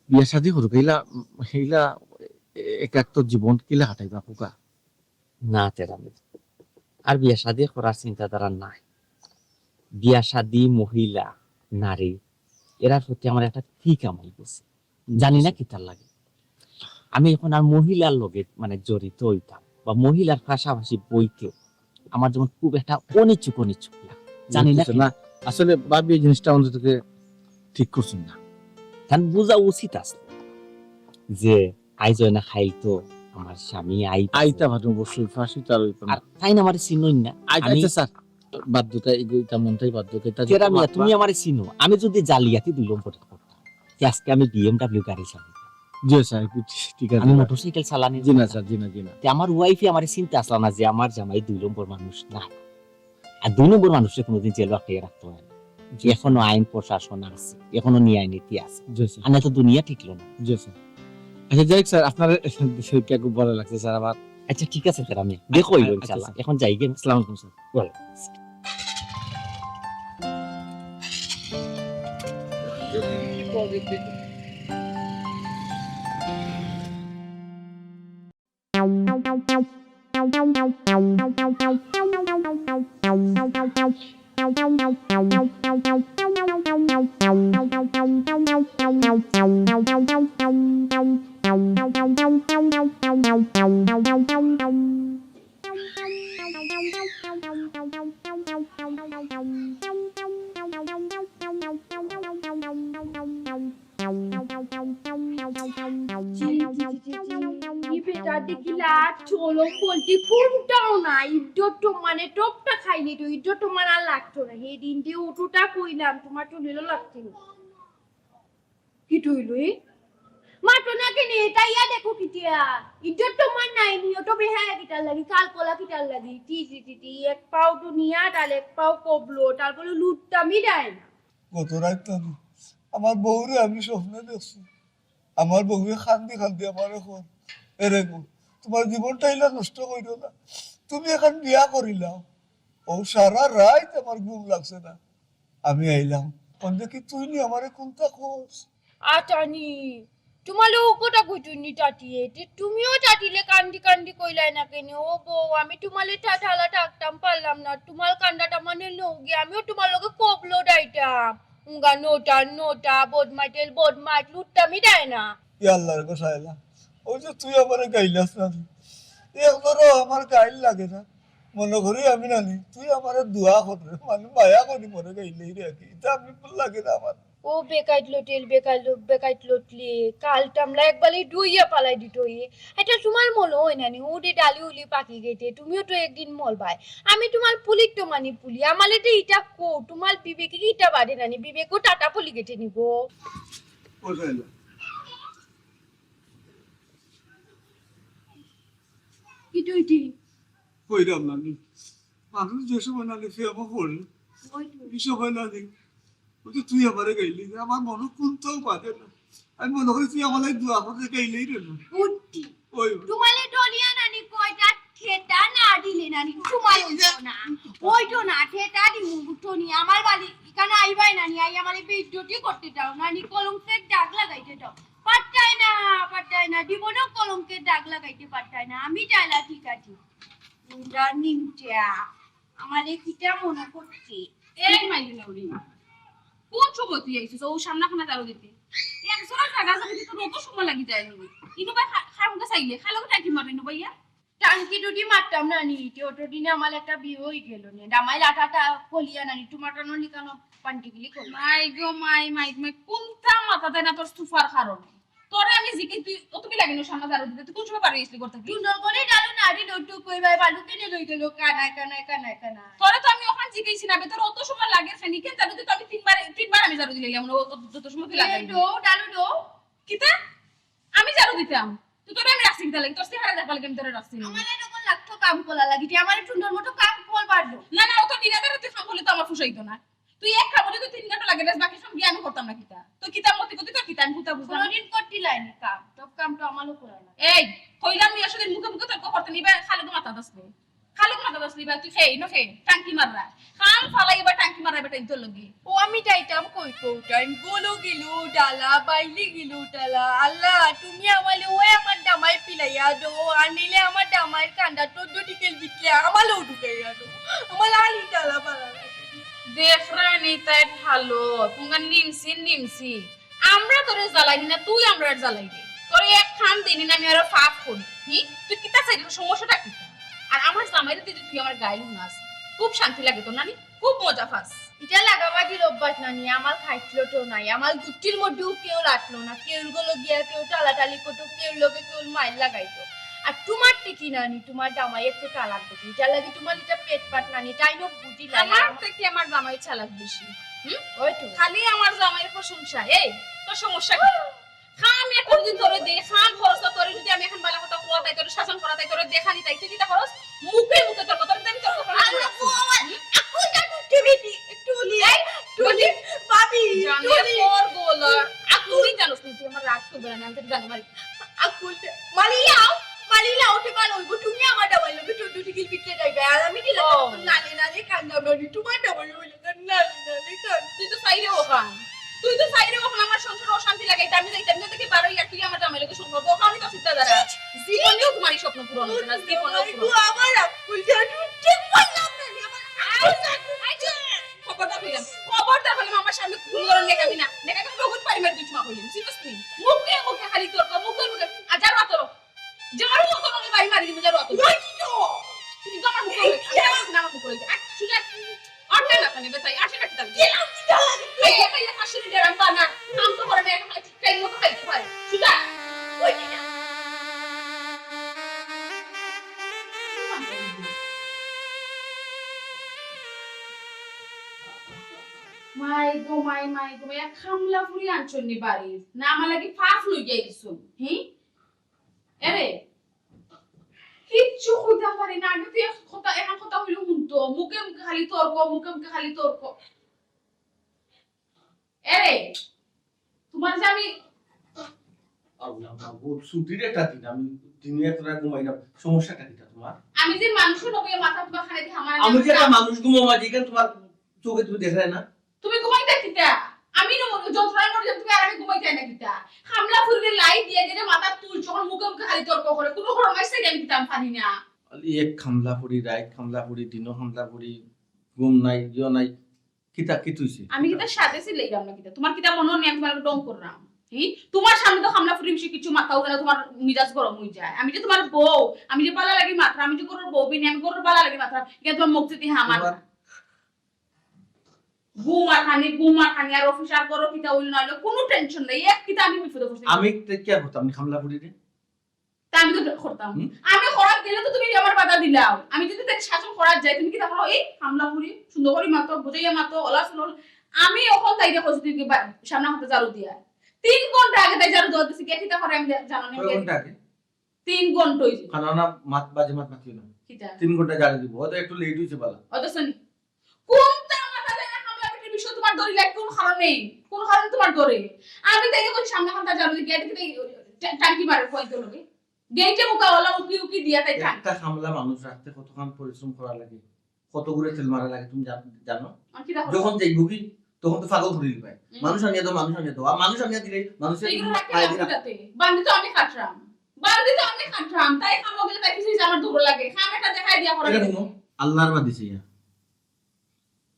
বিয়া শাদী করুক, এইলা, এইলা একাত্ত জীবন কিলা কাটাইবা খোকা? না, তেরামি। আর বিয়া শাদী করার চিন্তাধারা নাই। বিয়া শাদী, মহিলা, নারী, এরার প্রতি আমার একটা ঠিক আমল গেছে। জানি না কিতার লাগি। আমি এখন আর মহিলার লগে মানে জড়িত হইতাম বা মহিলার পাশাপাশি বইতে আমার যেমন খুব একটা অনিচ্ছুক, অনিচ্ছুক লাগে। জানি না বুঝতেছি না। আসলে ভাবি এই জিনিসটা অন্তত ঠিক করছেন না। তান বুঝা উচিত আছে যে আইজ হয় না খাইল তো আমার স্বামী আইতা আইতা পারে। পারে অবশ্যই, ফাঁসি তো আর হইতো না। আর তাইন আমারে চিনইন না। আচ্ছা, আমি আচ্ছা, স্যার, বাদ দেও, এগু-, এটা মনটাই বাদ দেও, এটা যে তেরা মিয়া, তোমার তুমি আমারে চিনো। আমি যদি জালিয়াতি দুই নম্বর করতাম, তে আজকে আমি বিএমডব্লিউ গাড়ি চালাইতাম। জি, স্যার, একটু ঠিক আছে, আমি স্যার। মোটরসাইকেল চালানি জি না, জানতাম। স্যার, জি না, জি না। তে আমার ওয়াইফে আমারে চিনতে আসলা না যে আমার জামাই দুই নম্বর মানুষ না। আর দুই নম্বর মানুষরে কোনোদিন জেলো আটকাইয়া রাখতে হয় না। জি, এখনো স্যার। আইন প্রশাসন আছে, এখনো ন্যায় নীতি আছে। জি, স্যার। আর না তো দুনিয়া টিকলো না। জি, স্যার। আচ্ছা, যাই হোক, স্যার, আপনার খুব ভালো লাগছে, স্যার, আমার। আচ্ছা, ঠিক আছে, স্যার, আমি দেখো, আচ্ছা, ইনশাআল্লাহ। স্যার। এখন যাই গিয়া। আসসালামু আলাইকুম, স্যার। ওয়ালাইকুম আসসালাম। ই বেটা দেখিলা চলো বলতে কোনটাও না, ইদ্যত মানে টপটা খাইলি তো, ইদ্যত মানে আর লাগতো না। সেই দিন দিয়ে উঠোটা কইলাম, তোমার তো নিল লাগছিল। কি তুইলু? মাতো না কেনে? তাইয়া দেখো কিতিয়া। ইজ্জত তো মান নাই নি, অত বেহায়া কিতার লাগি, কাল কলা কিতার লাগি। টি টি টি টি, এক পাও দুনিয়া, তার এক পাও কবলো, তার বলে লুটতামি দেয় না। গত রাইত আমি আমার বউরে আমি স্বপ্নে দেখছি। আমার বউয়ে কান্দি কান্দি আমারে কয়, "এরে গো, তোমার জীবনটা ইলা নষ্ট করিও না। তুমি এখন বিয়া করিলাও।" ও সারা রাইত আমার ঘুম লাগছে না। আমি আইলাম, অন দেখি তুই নি আমারে কুন্তা কস। আটানি, তোমালে ও কথা কইতো নি টাটিয়ে, তে তুমিও টাটিলে কান্দি কান্দি কইলায় না কেনে? ও বউ, আমি তোমালে টাটালা থাকতাম পারলাম না, তোমার কান্দাটা মানে লগে, আমিও তোমার লগে কবলো দাইতাম। উঙ্গা নোটা, নোটা, বদমাইতেল, বদমাইত, লুটতামি দেয় না। ইয়া আল্লাহ রে গো সাইলা, ওই যে তুই আমারে গাইলাস না নি, একবারও আমার গাইল লাগে না। মনে করি আমি নানি, তুই আমারে দোয়া কর রে, মানে মায়া করি মরে গাইলেই রে আর কি। এটা আমি লাগে না আমার। ও বেকাইত লটিল, বেকাইত ল-, বেকাইত লটলি, কাল টামলা একবারে ডুইয়া পালাই দিত ইয়ে। এটা তোমার মল হয় নানি, ও দে ডালি উলি পাকি গেটে, তুমিও তো একদিন মল ভাই। আমি তোমার পুলির তো মানি পুলি, আমালে তো ইটা কো, তোমার বিবেকে কি ইটা বাদে নানি, বিবেকও টাটা পলি গেটে নিব। ও সাইলা। ইটু ইটি। কইরাম নানি। মানুষ যে সময় নানি ফিয়ামা পড়ে, ওই তো। এই সময় নানি। ওই তো তুই আমারে গাইলি, আমার মনে কোনটাও বাজে না। আমি মনে করি তুই আমার লাগি দোয়া করতে গাইলেই রে না। উঠি। ওই। তোমালে ডলিয়া নানি কয়টা ঠেটা না দিলে নানি, তোমার ওই যে না। ওই তো না, ঠেটা দি মুগুতো নি। আমার বাড়ি এখানে আইবাই নানি, আই আমারে বেইজ্জতি করতে দাও নানি, কলঙ্কের দাগ লাগাইতে দাও। পারতায় না, পারতায় না, জীবনেও কলঙ্কের দাগ লাগাইতে পারতায় না। আমি চাইলা ঠিক আছি। নিমটা, নিমটা। আমারে কিতা মনে করছে? এই মাইলি না উড়ি। কোন সময় তুই আইছিস? ও সামনা খানা দাঁড়ো দিতে। এক জোড়া জায়গা জায়গা দিতে তোর অত সময় লাগি যায়নি। ইনু ভাই খা-, খার মুখে চাইলে, খালো টাকি মারো ইনু ভাইয়া। টাঙ্কি টুটি মারতাম না নি, তে অত দিনে আমার একটা বিয়ে হয়ে গেল নে। দামাই লাটাটা কলিয়া না নি, তোমার টানো লিখানো পান্টি গিলি করি। মাই গো মাই, মাই গো মাই, কোনটা মাথা দেয় না তোর সুফার কারণে? তোরে আমি জিকে তুই, ও তুমি লাগিনো সামনে দাঁড়ো দিতে, তুই কোন সময় পারবি ইসলি করতে কি? তুই নগরে ডালো না, আরে লোটু কই ভাই, বালু কেনে লই গেল, কানায়, কানায়, কানায়, কানায়। তোরে তো আমি ওখান জিকেছি না, বে তোর অত সময় লাগে খানি, কেন জানো তুই তো আমি তিনবার, তিনবার আমি ঝাড়ু দিলাম, ও, ও, যত সময় তুই এ, লাগাই। ডো, ডালো ডো। কিতা? আমি ঝাড়ু দিতাম। তুই তোরে আমি রাখছি কিতা লাগি? তোর চেহারা দেখবার লাগি আমি তোরে রাখছি না। আমার এরকম লাগতো কাম করা লাগি, যে আমার সুন্দর মতো কাম কর পারলো। না, না, ও তো দিন রাতে তুই কাম করলে তো আমার ফুসাইতো না। তুই এক কামড়ে তো তিন ঘন্টা লাগে রে, বাকি সব গিয়ে আমি করতাম না কিতা? তো কিতা মতি গতি তোর কিতা? আমি কুতা বুঝলাম না। কোনোদিন করতে লাইনি কাম, সব কাম তো আমারও করা লাগে। এই, কইলাম নিয়ে আসলে মুখে মুখে তর্ক করতে নিবে, খালি তো মাথা দোষ নেই। খালো মাথা দোষ নেই, তুই খেয়ে, না খেয়ে, টাঙ্কি মাররা। খাম ফালাই এবার টাঙ্কি মাররা বেটা ইন্তর লগে। ও আমি যাইতাম কই কৌটাইন, গোলো গেল ডালা, বাইলি গেল ডালা। আল্লাহ, তুমি আমালে ওই আমার দামাই পিলাইয়া দো, আর নিলে আমার দামাইর কান্দা টদ্দ টিকেল বিকলে আমালেও ঢুকাইয়া দো। আমার আলি ডালা পালা লাগে। দেখ রানি তাই ভালো, তোমার নিমসি নিমসি। আমরা তোরে জ্বালাই না, তুই আমরার জ্বালাই দে। তোরে এক খান দিনি না আমি আরো ফাফ করি। হি? তুই কিতা চাইলি? তোর সমস্যাটা কিতা? আর আমার জামাইরে তুই, তুই আমার গায়ে লুন আস। খুব শান্তি লাগে তোর নানি, খুব মজা পাস। এটা লাগাবাজির অভ্যাস নানি, আমার খাইছিল তো নাই। আমার গুটির মধ্যেও কেউ রাখলো না, কেউ গেল গিয়া, কেউ টালাটালি করতো, কেউ লগে কেউ মাইর লাগাইতো। আর তোমার তে কি নানি, তোমার জামাই একটু চালাক বেশি, যার লাগি তোমার এটা পেট পাট নানি, তাই না বুঝি না। আমার থেকে আমার জামাই চালাক বেশি। হুম? ওই তো। খালি আমার জামাইর প্রশংসা। এই, তোর সমস্যা কি? খাম একটা যদি তোরে দে, খাম খরচ তো তোরে যদি আমি এখন বালা কথা কোয়া তাই, তোরে শাসন করা তাই, তোরে দেখানি তাই, তুই কিতা খরচ? মুখে মুখে তোর কথা, তোর কথা, তোর কথা। আল্লাহ গো, আমার আকুলটা টুটে বেটি, টুলি, এই, টুলি, ভাবি, জানে টুলি। তোর গোলা, আকুলি জানোস নি তুই আমার রাগ তো বেড়ানি, আমি তোকে জানো মারি। আকুলটা, মালিলাও, মালিলাও, ওঠে পারো, ওইগো তুমি আমার দাবাই লগে টুটু টিকিল পিটলে যাইবে, আর আমি দিলাম ও। নালে নালে কান্দাম নানি, তোমার দাবাই লগে নালে নালে কান্দাম। তুই তো চাইরে ওখান, তুই তো চাইরে ওখান আমার সংসারে অশান্তি লাগাইতে, আমি যাইতাম না দেখি বারো ইয়ার তুই আমার জামাই লগে সম্পর্ক, ওখানে তো চিন্তা ধারা। জীবনেও তোমার এই স্বপ্ন পূরণ হবে না, জীবনেও পূরণ হবে না। আমার আকুলটা টুটে পারলাম না, আমার আকুলটা টুটে। খবরদার কইলাম, খবরদার কইলাম, আমার সামনে কোনো ধরনের নেকামি না। নেকামি বহুত পারি মারি দুই চুমা কইলাম, বুঝছিস তুই? মুখে মুখে খালি তর্ক, মুখে মুখে। আর যার অত, যার অত আমি বাড়ি মারি দিব, যার অত। ওই কি তো? তুই তো আমার মুখে, এই কি? আমার মুখে, আমার মুখে। আর সুজা, আর না, না, না, বেটাই, আর সেটা কি তাহলে? গেলাম কি তাহলে? এই, এই, এই, আসলে ডেরাম বানা, কাম তো করে না, এখন খাই, খাই মতো খাইতে পারে। সুজা, ওই কি না? মাই গো মাই, মাই গো মাই, এক খামলা ফুরি আনছন নি বাড়ির। না আমার লাগি ফাফ লইয়া আইছন, হি? এরে, কিচ্ছু কইতাম পারি না। আগে তুই এক কথা, এখন কথা হইলে হুনতো। মুখে মুখে খালি তর্ক, মুখে মুখে খালি তর্ক। এরে, তোমার যে আমি আল্লাহ মাবুদ, ছুটির একটা দিন, আমি দিনে এত রাত ঘুমাই না, সমস্যাটা কিটা তোমার? আমি যে মানুষের লগে মাথা তোমার খানে দিয়ে আমার আমি যে একটা মানুষ ঘুমাও মাঝে, এখানে তোমার চোখে তুমি দেখা যায় না? তুমি ঘুমাইতে কিতা? আমি না মনে যন্ত্রণায় মরে যাম, তুমি আর আমি ঘুমাইতে না কিতা? খামলা ফুরিরে লাই দিয়া দিলে মাথা তুল, যখন মুখে মুখে খালি তর্ক করে, কোনো ঘর মাইছে আমি কিতা আমি পারি না। এই এক খামলা ফুরি, রাইত খামলা ফুরি, দিনও খামলা ফুরি, ঘুম নাই, ইয়ো নাই, কিতা, কিতা হইছে? আমি কিতা সাদে সিলাইলাম না কিতা? তোমার কিতা মনে হয় আমি তোমার ঢং করলাম? হি? তোমার সামনে তো খামলা ফুরি বেশি কিছু মাথাও যায় না, তোমার মিজাজ গরম হয়ে যায়। আমি যে তোমার বউ, আমি যে বালা লাগি মাত্র, আমি যে গরুর বউ বিনি, আমি গরুর বালা লাগি মাত্র, ইয়া তোমার মুখ যদি আমার তোমার ঘুম আর খানি, ঘুম আর খানি, আর অফিস আর করো কিতা হইল না হইল, কোনো টেনশন নাই। এক কিতা আমি বিপদে পড়ছি। আমি তে কি আর করতাম, আমি খামলা ফুরি রে। তা আমি তো করতাম। হুম? আমি করাত গেলে তো তুমি আমার বাধা দিলাও। আমি যদি তাকে শাসন করাত যাই, তুমি কিতা করো? এই খামলা ফুরি, সুন্দর করে মাতো, বুঝাইয়া মাতো, ওলা সুলল। আমি এখন তাইরে কইছি, তুই কি বা-, সামনে হাতে ঝাড়ু দিয়া। তিন ঘন্টা আগে তাই ঝাড়ু দেওয়া দিছি, কে কিতা করে আমি দে-, জানো না। কয় ঘন্টা আগে? তিন ঘন্টা হইছে। কারণ না মাত বাজে মাত মাতিও না। কিতা? তিন ঘন্টা ঝাড়ু দিব, হয়তো একটু লেট হইছে বালা। অত শুনি। কোনটা মাথা দেয় না, খামলা ফুরির বিষয় তোমার দড়ি লাগে কোন কারণে? কোন কারণে তোমার দড়ি? আমি তাই এখন সামনে হাতে ঝাড়ু দিয়া, দেখি তাই ট্যা-, টাঙ্কি মারে পয়েন্ট লগে। গেইটে মুখা ওলা উকি উকি দিয়া তাই টান। একটা খামলা মানুষ রাখতে কতক্ষণ পরিশ্রম করা লাগে, কত করে তেল মারা লাগে তুমি জান-, জানো? আর কিতা করো? যখন যাইব কি, তখন তো পাগল করে দিবে। হুম। মানুষ আনিয়া দাও, মানুষ আনিয়া দাও। আর মানুষ আনিয়া দিলে মানুষের এইগুলো রাখতে পায়ে লাগবে দিলাম। তাতে। বান্দি তো আমি কাটরাম। বান্দি তো আমি কাটরাম। তাই খামো গেলে তাই কিছু আমার দৌড় লাগে। খাম একটা দেখাই দিয়া করে এটা দেবো। শুনো, আল্লাহর বাদে চাইয়া।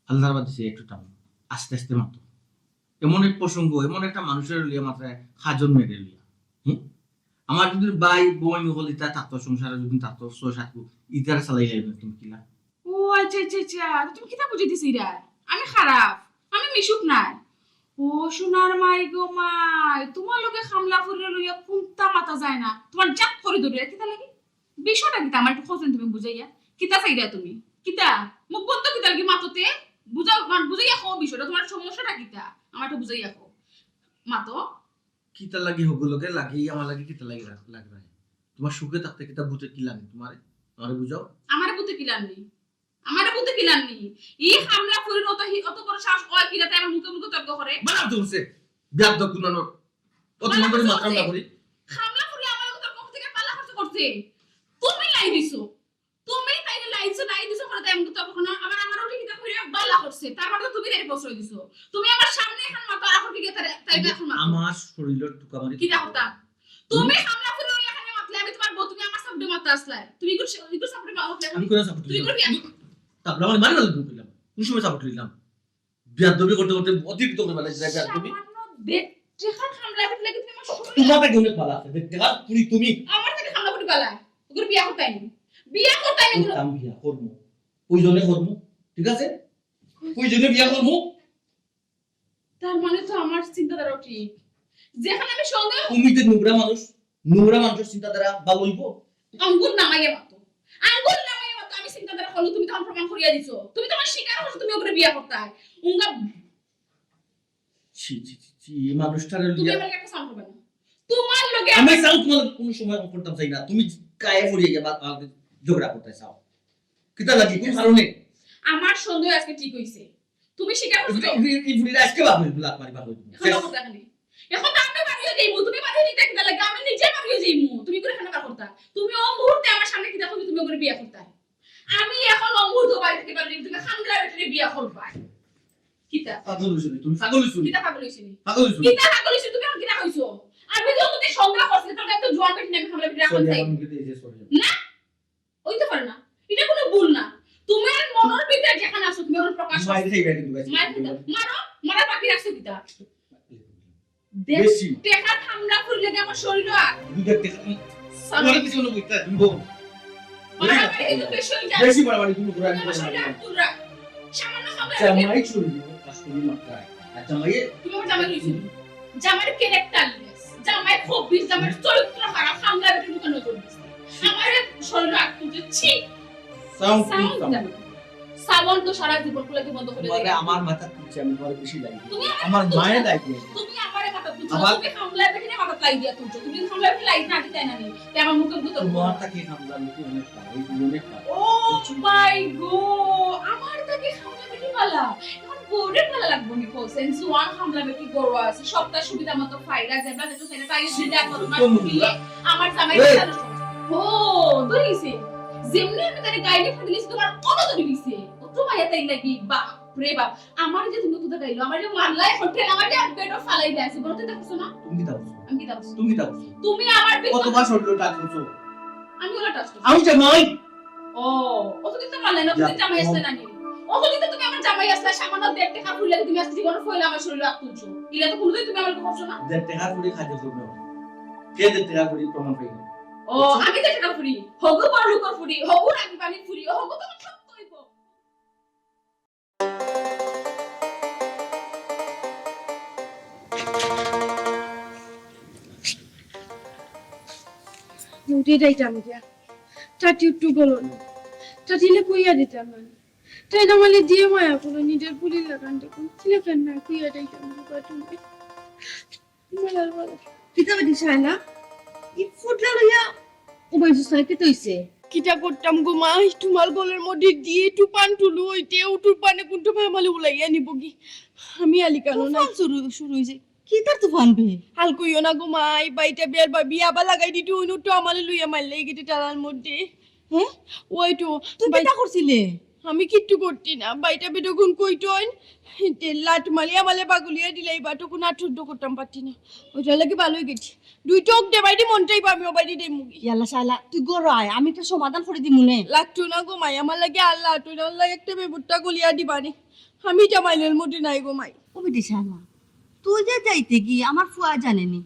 আল্লাহর বাদে চাইয়া একটু টানো। আস্তে আস্তে মাতো। এমন এক প্রসঙ্গ, এমন একটা মানুষের লইয়া মাত্রায় হাজন মেরে লইয়া। হুম? আমার যদি ভাই বোন হল ইতা থাকতো, সংসারে যদি থাকতো, ছয় সাত গু, ইতারে চালাই লাইবে তুমি কিলা? ও আচ্ছা আচ্ছা আচ্ছা, তো তুমি কিতা বুঝাইতেছি ইরা? আমি খারাপ, আমি মিশুক নাই। ও সোনার মাই গো মাই, তোমার লগে খামলা ফুরিরে লইয়া কুন্তা মাতা যায় না। তোমার জাত করে ধরে কিতা লাগে? বিষয়টা কিতা আমার একটু খোঁজেন তুমি বুঝাইয়া। কিতা চাইরা তুমি? কিতা? মুখ বন্ধ কিতা লাগি মাততে? বুঝাও, মানে বুঝাইয়া কও বিষয়টা, তোমার সমস্যাটা কিতা? আমার একটু বুঝাইয়া কও। মাতো। কিতা লাগি হগুলোকে লাগি, আমার লাগি কিতা লাগি রাখ-, লাগি রাখে? তোমার সুখে থাকতে কিতা ভূতে কিলানি তোমারে? আমারে বুঝাও। আমারে ভূতে কিলানি? আমারে ভূতে কিলানি? ই খামলা ফুরির অত হি-, অত বড় সাহস অয় কিনা তাই আমার মুখে মুখে তর্ক করে? বানাও তো উঠছে। বিয়াদ্দপ গুনানোর। অত বানাও মন করে তো মাথা উঠছে। না করি। খামলা ফুরি আমার লগে তর্ক করতে গিয়া বালা খরচ করছে। তুমি লাই দিছো। তুমি তাইরে লাই দিছো, লাই দিছো করে তাই মুখে তর্ক করে না। আবার আমার উঠে কিতা করে বালা করছে। তার মানে তো তুমি তাইরে প্রশ্রয় দিছো। তুমি আমার সামনে এখন মাতো আর এখন কি তারে, তাই এখন মাতো। আমার শরীরের টুকা মারি কিতা কথা? তুমি খামলা ফুরি ওই এখানে মাতলে, আমি তোমার বউ, তুমি আমার সামনে মাততে আসলায়। তুমি ইগুর, ইগুর সামনে মাতলে আমি কোনো সাপোর্ট তুমি লইলাম। ইগুর বিয়া তুমি তারপরে আমার মারি ভালো তুমি কইলাম। কোন সময় সাপোর্ট লইলাম? বিয়াদবি করতে করতে অতিরিক্ত করে বেলা যায় বিয়াদবি। সামান্য দেড় টেকার খামলা ফুরি লাগে তুমি আমার শরীরে তোমার থেকে অনেক ভালো আছে। দেড় টেকার ফুরি তুমি। আমার থেকে খামলা ফুরি বালা। ওগুলো বিয়া করতাই নি। বিয়া করতাই নি কোনো। করতাম বিয়া, করবো। ওই জন্য করবো। ঠিক আছে? ওই জন্য বিয়া করবো। তার মানে তো আমার চিন্তাধারাও ঠিক। যেখানে আমি সন্দেহ তুমি যে নোংরা মানুষ, নোংরা মানুষের চিন্তাধারা ভালো হইবো? আঙ্গুল নামাইয়া মাতো। আঙ্গুল নামাইয়া মাতো। আমি চিন্তাধারা করলে তুমি তখন প্রমাণ করিয়া দিছো। তুমি তখন স্বীকার করছো তুমি ওগুলো বিয়া করতায়। উঙ্গা ছি, ছি, ছি, ছি, এই মানুষটারে তুমি লইয়া আমার একটা সাউন্ড করবে না। তোমার লগে আমি সাউন্ড তোমার কোনো সময় অন করতাম চাই না। তুমি গায়ে পড়িয়া গিয়া বা-, আমাকে ঝগড়া করতে চাও। কিতা লাগি? কোন কারণে? আমার সন্দেহ আজকে ঠিক হইছে। তুমি স্বীকার করছো? এই, এই, এই বুড়িটা আজকে বার হইব, লাত মারি বার হইব। এখন শেষ। কথা এখানে। এখন তো আমি বাড়িয়ে যাইব, তুমি বাড়িয়ে দিতে কিতা লাগে? আমি নিজে বাড়িয়ে যাইব। তুমি করে কেন বার করতা? তুমি ও মুহূর্তে আমার সামনে কিতা করবে? তুমি ওগুলো বিয়া করতা। আমি এখন অমুদ বাড়ি থেকে পারলি, তুমি খামলা বেটিরে বিয়া করবা। কিতা? পাগল হইছো নি? তুমি পাগল হইছো নি? কিতা পাগল হইছি নি? পাগল হইছো নি? কিতা পাগল হইছি? তুমি এখন কিতা কইছো? আমি তো তোদের সন্দেহ করছি, তোর একটা জোয়ান বেটি নাকি খামলা বেটিরে এখন sorry, চাই। আমার মুখে দিয়ে যে sorry। না, হইতে পারে না। এটা কোনো ভুল না। তোমার মনের ভিতরে যেখানে আছো, তুমি এখন প্রকাশ করো। মাইর খাইবা কিন্তু, guys। মাইর খাইবা। মারো, মারা বাকি রাখছো কিতা? দেড় বেশি। টেকার খামলা ফুরি লাগে আমার শরীর আর। দুই দেড় টেকা। সামনে তোমার কিছু হলো বুঝতে, তুমি বল। বাড়াবাড়ি কিন্তু বেশি হয়ে যায়। বেশি বাড়াবাড়ি তুমি করে আমি আমার শরীর আর পুরা। সামান্য খামলা ফুরি। জামাই শরীর, কাশ্মীরি মাত্রায়। আর জামাইয়ে তুমি আমার জামাই রইছো। জামাইর characterless, জামাই খবিস, জামাইর চরিত্র খারাপ, খামলা বেটির মুখে নজর দিছে। আমার শরীর আর তুলছে, ছি। Sound, sound sound। Sound তো সারা জীবন গুলাকে বন্ধ করে তোমারে দিবে। আমার মাথা তুলছে, আমি তোমারে বেশি লাই দিই। তুমি আমার আমার মাথা মায়ে তুলছো। লাই দিয়েছে। তুমি আমারে মাথা তুলছো, আবার তুমি খামলা বেটিরে মাথা লাই দিয়া তুলছো। তুমি খামলা বেটি লাই না দিতে না নি। তে আমার মুখে মুখে তর্ক তোমার করো। তাকে খামলা বেটি অনেক ভালো, এই দুই অনেক ভালো। ও বুঝছো? মাই গো, আমার তাকে খামলা বেটি বালা। এখন বউরে বালা লাগবো নি কইছেন, জোয়ান খামলা বেটি বড় আছে, সবটা সুবিধা মতো ফাইলা যাবে, যেটা সেটা তাই সুবিধা মতো না কোন দিলে মুখে? আমার জামাই এই! কিতা নষ্ট করছে? ও, ধরিছে। যেমনি আমি তারে গাইলে ফাটিলিছি, তোমার অত ধরে দিছে। ও তো মায়া তাই লাগি, বাপ রে বাপ। আমার যে তুমি কোথা গাইলো, আমার যে মারলাই হোটেল, আমার যে বেডও ফালাই দেয়, জীবনে তো দেখছো না? তুমি কিতা করছো? আমি কিতা করছি? তুমি কিতা করছো? তুমি আমার ভিতরে কতবার শরীরে touch করছো? আমি ওরা touch করছি। আমি জামাই। ও, অতদিন তো মারলে না, অতদিন জামাই আসলে না নি? অতদিন তো তুমি আমার জামাই আসলে, সামান্য দেড় টেকা ফুল লাগে, তুমি আজকে জীবনে ফইলা আমার শরীরে আত তুলছো। ইলা তো কোনোদিন তুমি আমার করছো না। দেড় টেকা ফুলি খাইতে ফুল না। কে দেড় টেকা ফুলি প্রমাণ পাইল? ও, আমি দেড় টেকা ফুলি। হগু বড় লোকের ফুলি, হগু রাগি পানি ফুলি, হগু তো সব কইব। উঠে যাইতাম গিয়া। টাটি একটু বলো না। টাটিলে কইয়া দিতাম না। তাই না মানে দিয়ে মায়া করো, নিজের পুলির লাগান দেখুন। কি লাগান না, কইয়া যাইতাম না, বাটুলে। মালার মালা। কিতা বেটি শায়লা? ই ফুটলা লইয়া ও বাইজু সাইকে তইছে। কিতা করতাম গো মাই, তোমার গলার মধ্যে দিয়ে তুফান তুলু হইতে, ও তুফানে কোন তুফান মালে উলাইয়া নিব কি? আমি আলি কানো নাই। তুফান শুরু, শুরু হইছে। কি তার তুফান বে? হাল কইও না গো মাই, বাইটা বিয়ার বা বিয়া আবার লাগাই দিতে হইন, তো আমালে লইয়া মারলে এই গেটে টালার মধ্যে। হ্যাঁ? ওই তো, তুই বাই- কিতা করছিলে? আমি কিচ্ছু করছি না। বাইটা বেটা গুন কইতইন, তে লাট মালি আমালে বাগুলিয়া দিলাই বা তখন আর সহ্য করতাম পারছি না। ওইটা লাগে ভালোই গেছি। দুই চোখ দে বাইদি মনটাই পাবি, ও বাইদি দে মুগি। ইয়াল্লা শালা, তুই গরো আয়, আমি একটা সমাধান করে দিমু নে। লাগতো না গো মাই, আমার লাগে আল্লাহ, তুই আল্লাহ একটা বেবুট্টা গলিয়া দিবানি। আমি জামাইলের মধ্যে নাই গো মাই। ও বেটি শালা, তুই যে যাইতে গিয়ে আমার ফুয়া জানেনি।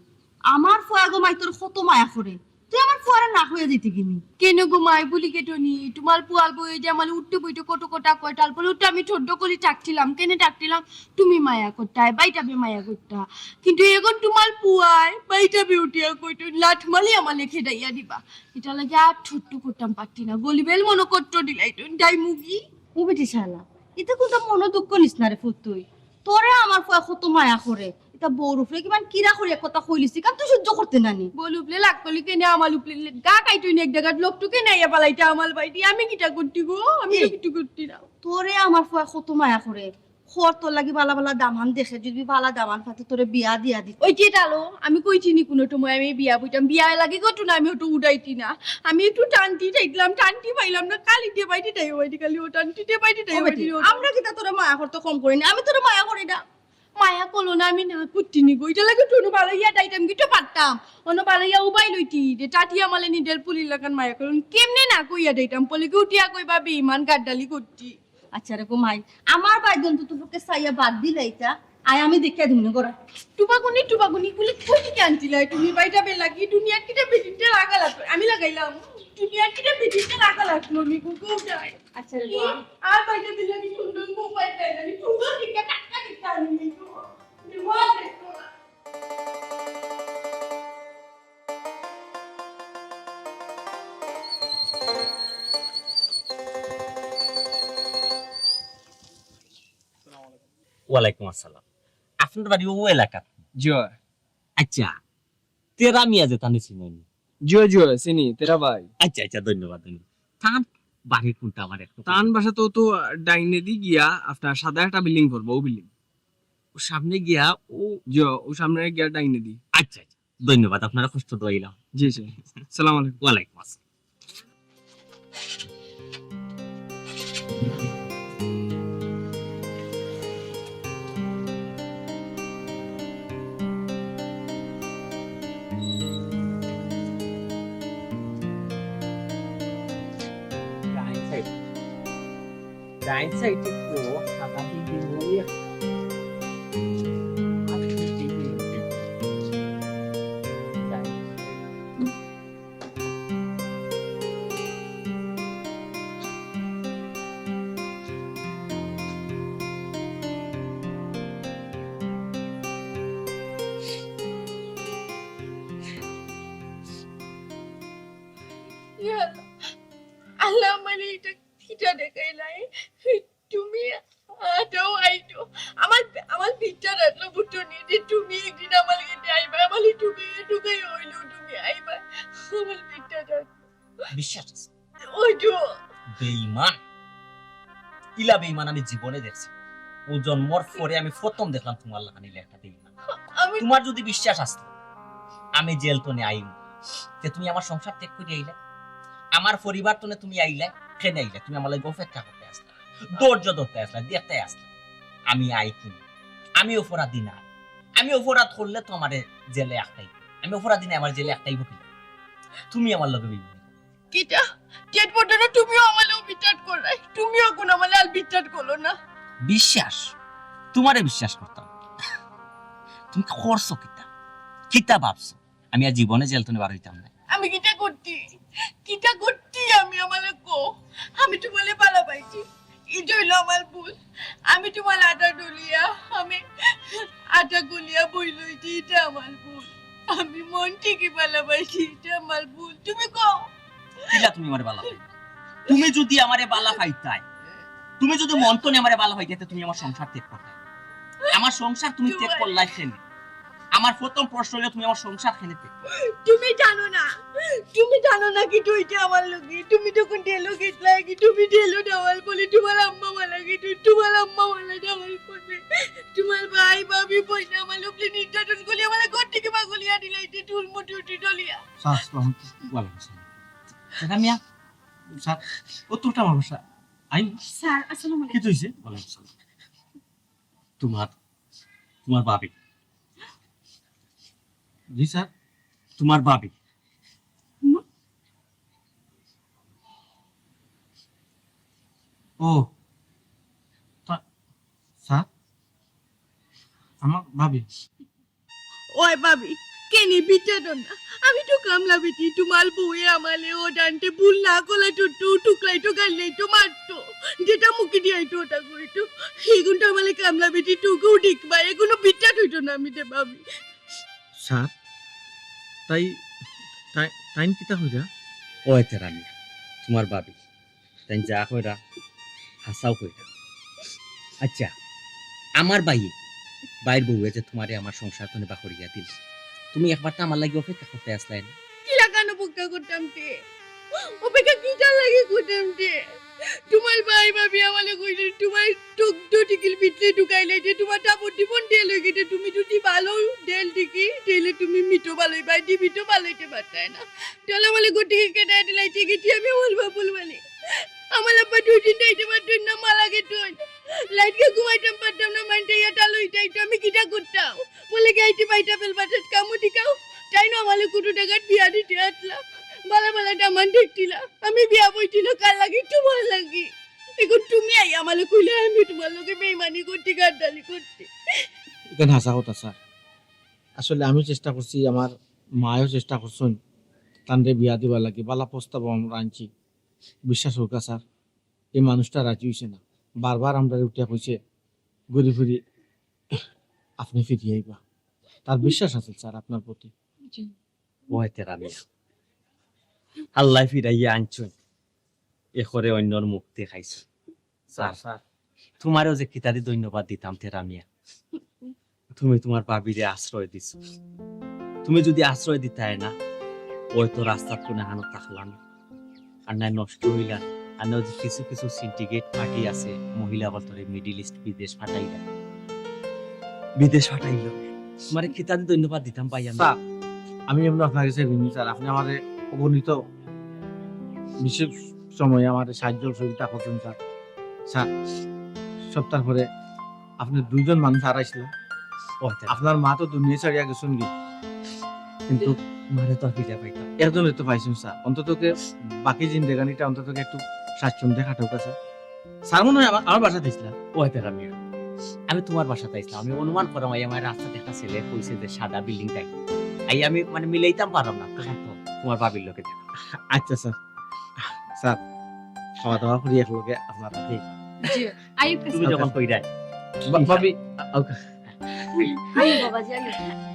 আমার ফুয়া গো মাই তোর কত মায়া করে, তুই আমার ফুয়ারে না কইয়া দিতে কিনি? কেনে গো মাই, ভুলি গেছো নি? তুমার ফুয়ার বউয়ে যে আমারে উঠতে বইতে কত কথা কয়, তারপরে উঠতে আমি ঠোঁট করি ডাকছিলাম, কেনে ডাকছিলাম? তুমি মায়া করতায়, বাইটাবে মায়া করতা, কিন্তু এখন তুমার ফুয়ায় বাইটাবে উঠিয়া কইতো লাথ মারি আমারে খেদাইয়া দিবা। ইটার লাগি আর ঠোঁট করতাম পারতি না, গলি বেল মনো কষ্ট দিলাইতো, যাই মুগি। ও বেটি শালা, ইতা কুনতা মনো দুঃখ নিস না রে ফুত তুই। তোরে আমার ফুয়া কত মায়া করে। ইতা বউর উপরে কিমান কিরা করি এক কথা কইলিছি, কারণ তুই সহ্য করতে নানি। বউর উপরে লাগ করলি কেনে, আমার উপরে গা কাইটুই না এক জাগাত, লোকটু কেনে আইয়া পালাইতা আমার বাড়িত, আমি কিতা করতি গো? আমি তো এই, কিচ্ছু করতি না। তোরে আমার ফুয়া কত মায়া করে। খর তোর লাগি বালা বালা দামান দেখে, যদি বালা দামান পাতে তোরে বিয়া দিয়া দিত। ওই যে টালো, আমি কইছি নি কুনু সময় আমি বিয়া বইতাম, বিয়া লাগি গো তো না, আমি অত উড়াইতি না। আমি একটু টানতি চাইছিলাম, টানতি পাইলাম না, খালি দে বাইতে তাই বাইতে, খালি ও টানতি দে বাইতে তাই ও বেটি, বাইতে, ও আমরা কিতা তোরে মায়া করতে কম করি না? আমি তোরে মায়া করি না। মায়া করলো না, আমি না করতি নি গো। ইটা লাগে টুনু বালা ইয়া দাইতাম, কিতা পারতাম। অন্য বালা ইয়া উবাই লইতি, যে টাটিয়া মালে নিডেল পুলির লাখান মায়া করুন। কেমনে না কইয়া দাইতাম, পলিকে উঠিয়া কইবা বেইমান, গাদ্দালি করতি। আচ্ছা রে গো মাই, আমার বাইগন অন্তত পক্ষে চাইয়া বাদ দিলে ইটা। আয় আমি দেখিয়া দিমু নে গড়া। টুবাগুনি, টুবাগুনি, বলে কই থেকে আনছিলা তুমি? বাইটা বেলা কি দুনিয়ার কিটা বেটিনটা লাগা লাগবে? আমি লাগাইলাম। দুনিয়ার কিটা বেটিনটা লাগা লাগলো নি গো, কোথায়? আচ্ছা রে গো। আর বাইটা দিলে আমি সুন্দর বউ পাইতে, আমি সুন্দর দিকে টাটকা দিতে আনি নি গো। রে মা দেখো। ওয়ালাইকুম আসসালাম। আপনার বাড়ি ও এলাকাত? জি অয়। আচ্ছা, তেরা মিয়া যে তানে চিনইন নি? জি অয়, জি অয়, চিনি, তেরা ভাই। আচ্ছা, আচ্ছা, ধন্যবাদ, ধন্যবাদ। তান বাড়ি কুনটা আমার একটু তান বাসা তো, তো ডাইনে দি গিয়া আপনার সাদা একটা বিল্ডিং পড়বো, ও বিল্ডিং। ও সামনে গিয়া, ও জি অয়, ও সামনে গিয়া ডাইনে দি। আচ্ছা, আচ্ছা। ধন্যবাদ, আপনারে কষ্ট দিলাম। জি, জি। সালাম আলাইকুম। ওয়ালাইকুম আসসালাম। ডাইন সাইড। ডাইন সাইডে তো সাদা বিল্ডিং অইয়া। আর কি বিল্ডিং? ডাইন সাইড। ইয়া আল্লাহ, আল্লাহ, আমারে ইটা কিতা দেখাইলায়? তুমি আটাও আইতো। আমার, আমার ভিতটা রাখলো বুঝছো নি যে তুমি একদিন আমার কাছে আইবা, আমার তুমি ঢুকাই হইলো তুমি আইবা। আমার ভিতটা রাখলো। বিশ্বাস আছে? ওই তো। বেঈমান। ইলা বেঈমান আমি জীবনে দেখছি। ও জন্মর পরে আমি প্রথম দেখলাম তুমার লাখান ইলা একটা বেঈমান। আমি তুমার যদি বিশ্বাস আসতো, আমি জেল তনে আইমু, তে তুমি আমার সংসার ত্যাগ করি আইলে, আমার পরিবার তনে তুমি আইলে, কেনে আইলে? তুমি আমার লাগি অপেক্ষা করতে আসলা, ধৈর্য ধরতে আসলা, দেখতে আসলা। আমি আই কি? আমি অপরাধী না। আমি অপরাধ করলে তো আমারে জেলে আটকাইবো। আমি অপরাধী না, আমার জেলে আটকাইবো কি? তুমি আমার লগে বেইমানি। কিতা? ডেড বডিরে তুমিও আমার লগে বিট্রেট কররায়। তুমিও কোন আমার লাল বিট্রেট করো না। বিশ্বাস? তুমারে বিশ্বাস করতাম? তুমি করছো কিতা? কিতা ভাবছো? আমি আর জীবনে জেল তনে বার হইতাম না। আমি কিতা করতি? কিতা করতি আমি আমারে কও? আমি তুমারে ভালা পাইছি। ইটা অইলো আমার ভুল। আমি তুমার আটা ডলিয়া, আমি আটা গলিয়া বই লইছি, ইটা আমার ভুল। আমি মন থেকে ভালা পাইছি, ইটা আমার ভুল। তুমি কও। কিলা তুমি আমারে ভালা পাইতায়? তুমি যদি আমারে ভালা পাইতায়, তুমি যদি মন তনে আমারে ভালা পাইতায়, তে তুমি আমার সংসার ত্যাগ করতায়। আমার সংসার তুমি ত্যাগ করলায় কেনে? আমার প্রথম প্রশ্ন অইলো, তুমি আমার সংসার কেনে ত্যাগ করলায়? তুমি জানো না, তুমি জানো না কিতা অইছে আমার লগে। তুমি তখন জেলো গেছলায় কি, তুমি জেলো দেওয়াল বলে, তুমার আম্মা মারা গেছে, তুমার আম্মা মারা যাওয়ার পরে তুমার ভাই, ভাবি, বইন আমার লগে নির্যাতন করি আমার ঘর থেকে বাগুলিয়া দিলাইছে, চুল মুঠি উঠি ডলিয়া। স্যার, আসসালামু আলাইকুম। ওয়ালাইকুম আসসালাম। ম্যাডাম মিয়া, স্যার, ও তো আমার বাসা। আই। স্যার, আসসালামু আলাইকুম। কিতা অইছে? ওয়ালাইকুম আসসালাম। তুমার, তুমার ভাবি। জি স্যার, তুমার ভাবি। মা? ও, তা, স্যার, আমার ভাবি। ওই ভাবি, কেনে ভিক্ষা দেও না? আমি তো কামলা বেটি, তোমার বউয়ে আমারে অউ ডান্ডে ভুল না করলে তো, তো টুকলাইতো, গাইল্লাইতো, মারতো, যেটা মুখে দিয়াইতো ওটা কইতো। এখন তো আমারে কামলা বেটি, তোকেও দেখবা, এখনো ভিক্ষা দেইতো না আমি দে ভাবি। স্যার, তাই তাই তাইন কিতা কইরা? ও এতে রামিয়া, তোমার ভাবি, তাইন যা কইরা হাছাউ কইরা। আচ্ছা, আমার ভাইয়ে, ভাইর বউয়ে যে তোমারে আমার সংসার তনে বার করিয়া দিল, তুমি একবার তো আমার লাগি অপেক্ষা করতে আসলায় না। কিলা কেনে অপেক্ষা করতাম তে? অপেক্ষা কিতার লাগি করতাম তে? তোমার ভাই ভাবি আমারে কইছে, তোমার টুকটো টিকিল ভিতরে ঢুকাইলে যে তোমার ডাবর জীবন ডেল হয়ে গেছে, তুমি যদি ভালো ডেল টিকি, তাহলে তুমি মিটো ভালোই ভাই, জীবিত ভালোইতে পারতায় না। তাহলে আমারে ঘর থেকে কেটে দিলাই টিকিট, আমি আমার বাবুল বলি। আমার আব্বা দুই দিন যাইতে পারতেন না, মারা গেছেন। লাইটকে ঘুমাইতাম পারতাম না, মাইন্ডে এটা লইতাই তো আমি কিটা করতাম? বলে কি আইতে পাইতা বেল বাজার কামু দিকাও? তাই না আমারে কুটু টাকার বিয়া দিতে আতলা। বালা বালা দামান দেখতিলা। আমি বিয়া বইছিল কার লাগি? তোমার লাগি। এখন তুমি আই আমারে কইলে আমি তোমার লগে বেইমানি করতে, গাদ্দারি করতে। ইখান হাছা কথা স্যার। আসলে আমি চেষ্টা করছি, আমার মায়ও চেষ্টা করছইন, তানরে বিয়া দিবার লাগি বালা প্রস্তাব আমরা আনছি। বিশ্বাস করউক্কা স্যার, এই মানুষটা রাজি হইছে না। বারবার আমরারে উঠিয়া কইছে, "ঘুরি ফিরি আপনি ফিরি আইবা।" তার বিশ্বাস আছে স্যার আপনার প্রতি। ও এতে রামিয়া, আল্লায় ফিরাইয়া আনছইন, এখরে অইন্যর মুখ দেখাইছইন। Sir, sir. তোমারেও যে কিতাদি ধন্যবাদ দিতাম তে রামিয়া, তুমি তোমার ভাবিরে আশ্রয় দিছো। তুমি যদি আশ্রয় দিতায় না, হয়তো রাস্তার কোনাখানো থাকলাম। আর নায় নষ্ট হইলা। আর নায় ওই যে কিছু কিছু সিন্ডিকেট পার্টি আছে, মহিলা অকলতরে মিডল ইস্ট বিদেশ পাঠাইলা, বিদেশ পাঠাইল। তোমারে কিতাদি ধন্যবাদ দিতাম ভাই আমি। স্যার, আমি এমনি আপনার কাছে ঋণী স্যার, আপনি আমারে অগণিত বিশেষ সময়ে আমারে সাহায্য সহযোগিতা করছেন স্যার। স্যার, সপ্তাহ পরে আপনি দুইজন মানুষ হারাইছিলেন। ও আচ্ছা। আপনার মা তো দুনিয়া ছাড়িয়া গেছেন গি, কিন্তু মারে তো আর ফিরে পাইতাম। একজনে তো পাইছেন স্যার, অন্তত বাকি জিন্দেগানিটা অন্তত একটু স্বাচ্ছন্দ্যে কাটাউক্কা স্যার। স্যার মনে হয় আমার, আমার বাসাত আইছলা। ও এতে রামিয়া, আমি তোমার বাসাত আইছলাম। আমি অনুমান করাম, এই আমার রাস্তাত একটা ছেলে কইছে যে সাদা বিল্ডিং টাইপ। আই আমি মানে মিলাইতাম পারলাম না, কার তো তোমার ভাবির লগে দেখা। আচ্ছা স্যার, স্যার, খাওয়া দাওয়া করি একলগে আপনার। জি, আইব তুমি যখন কইরায়। বা- ভাবি, আইব বাবাজি, আইব।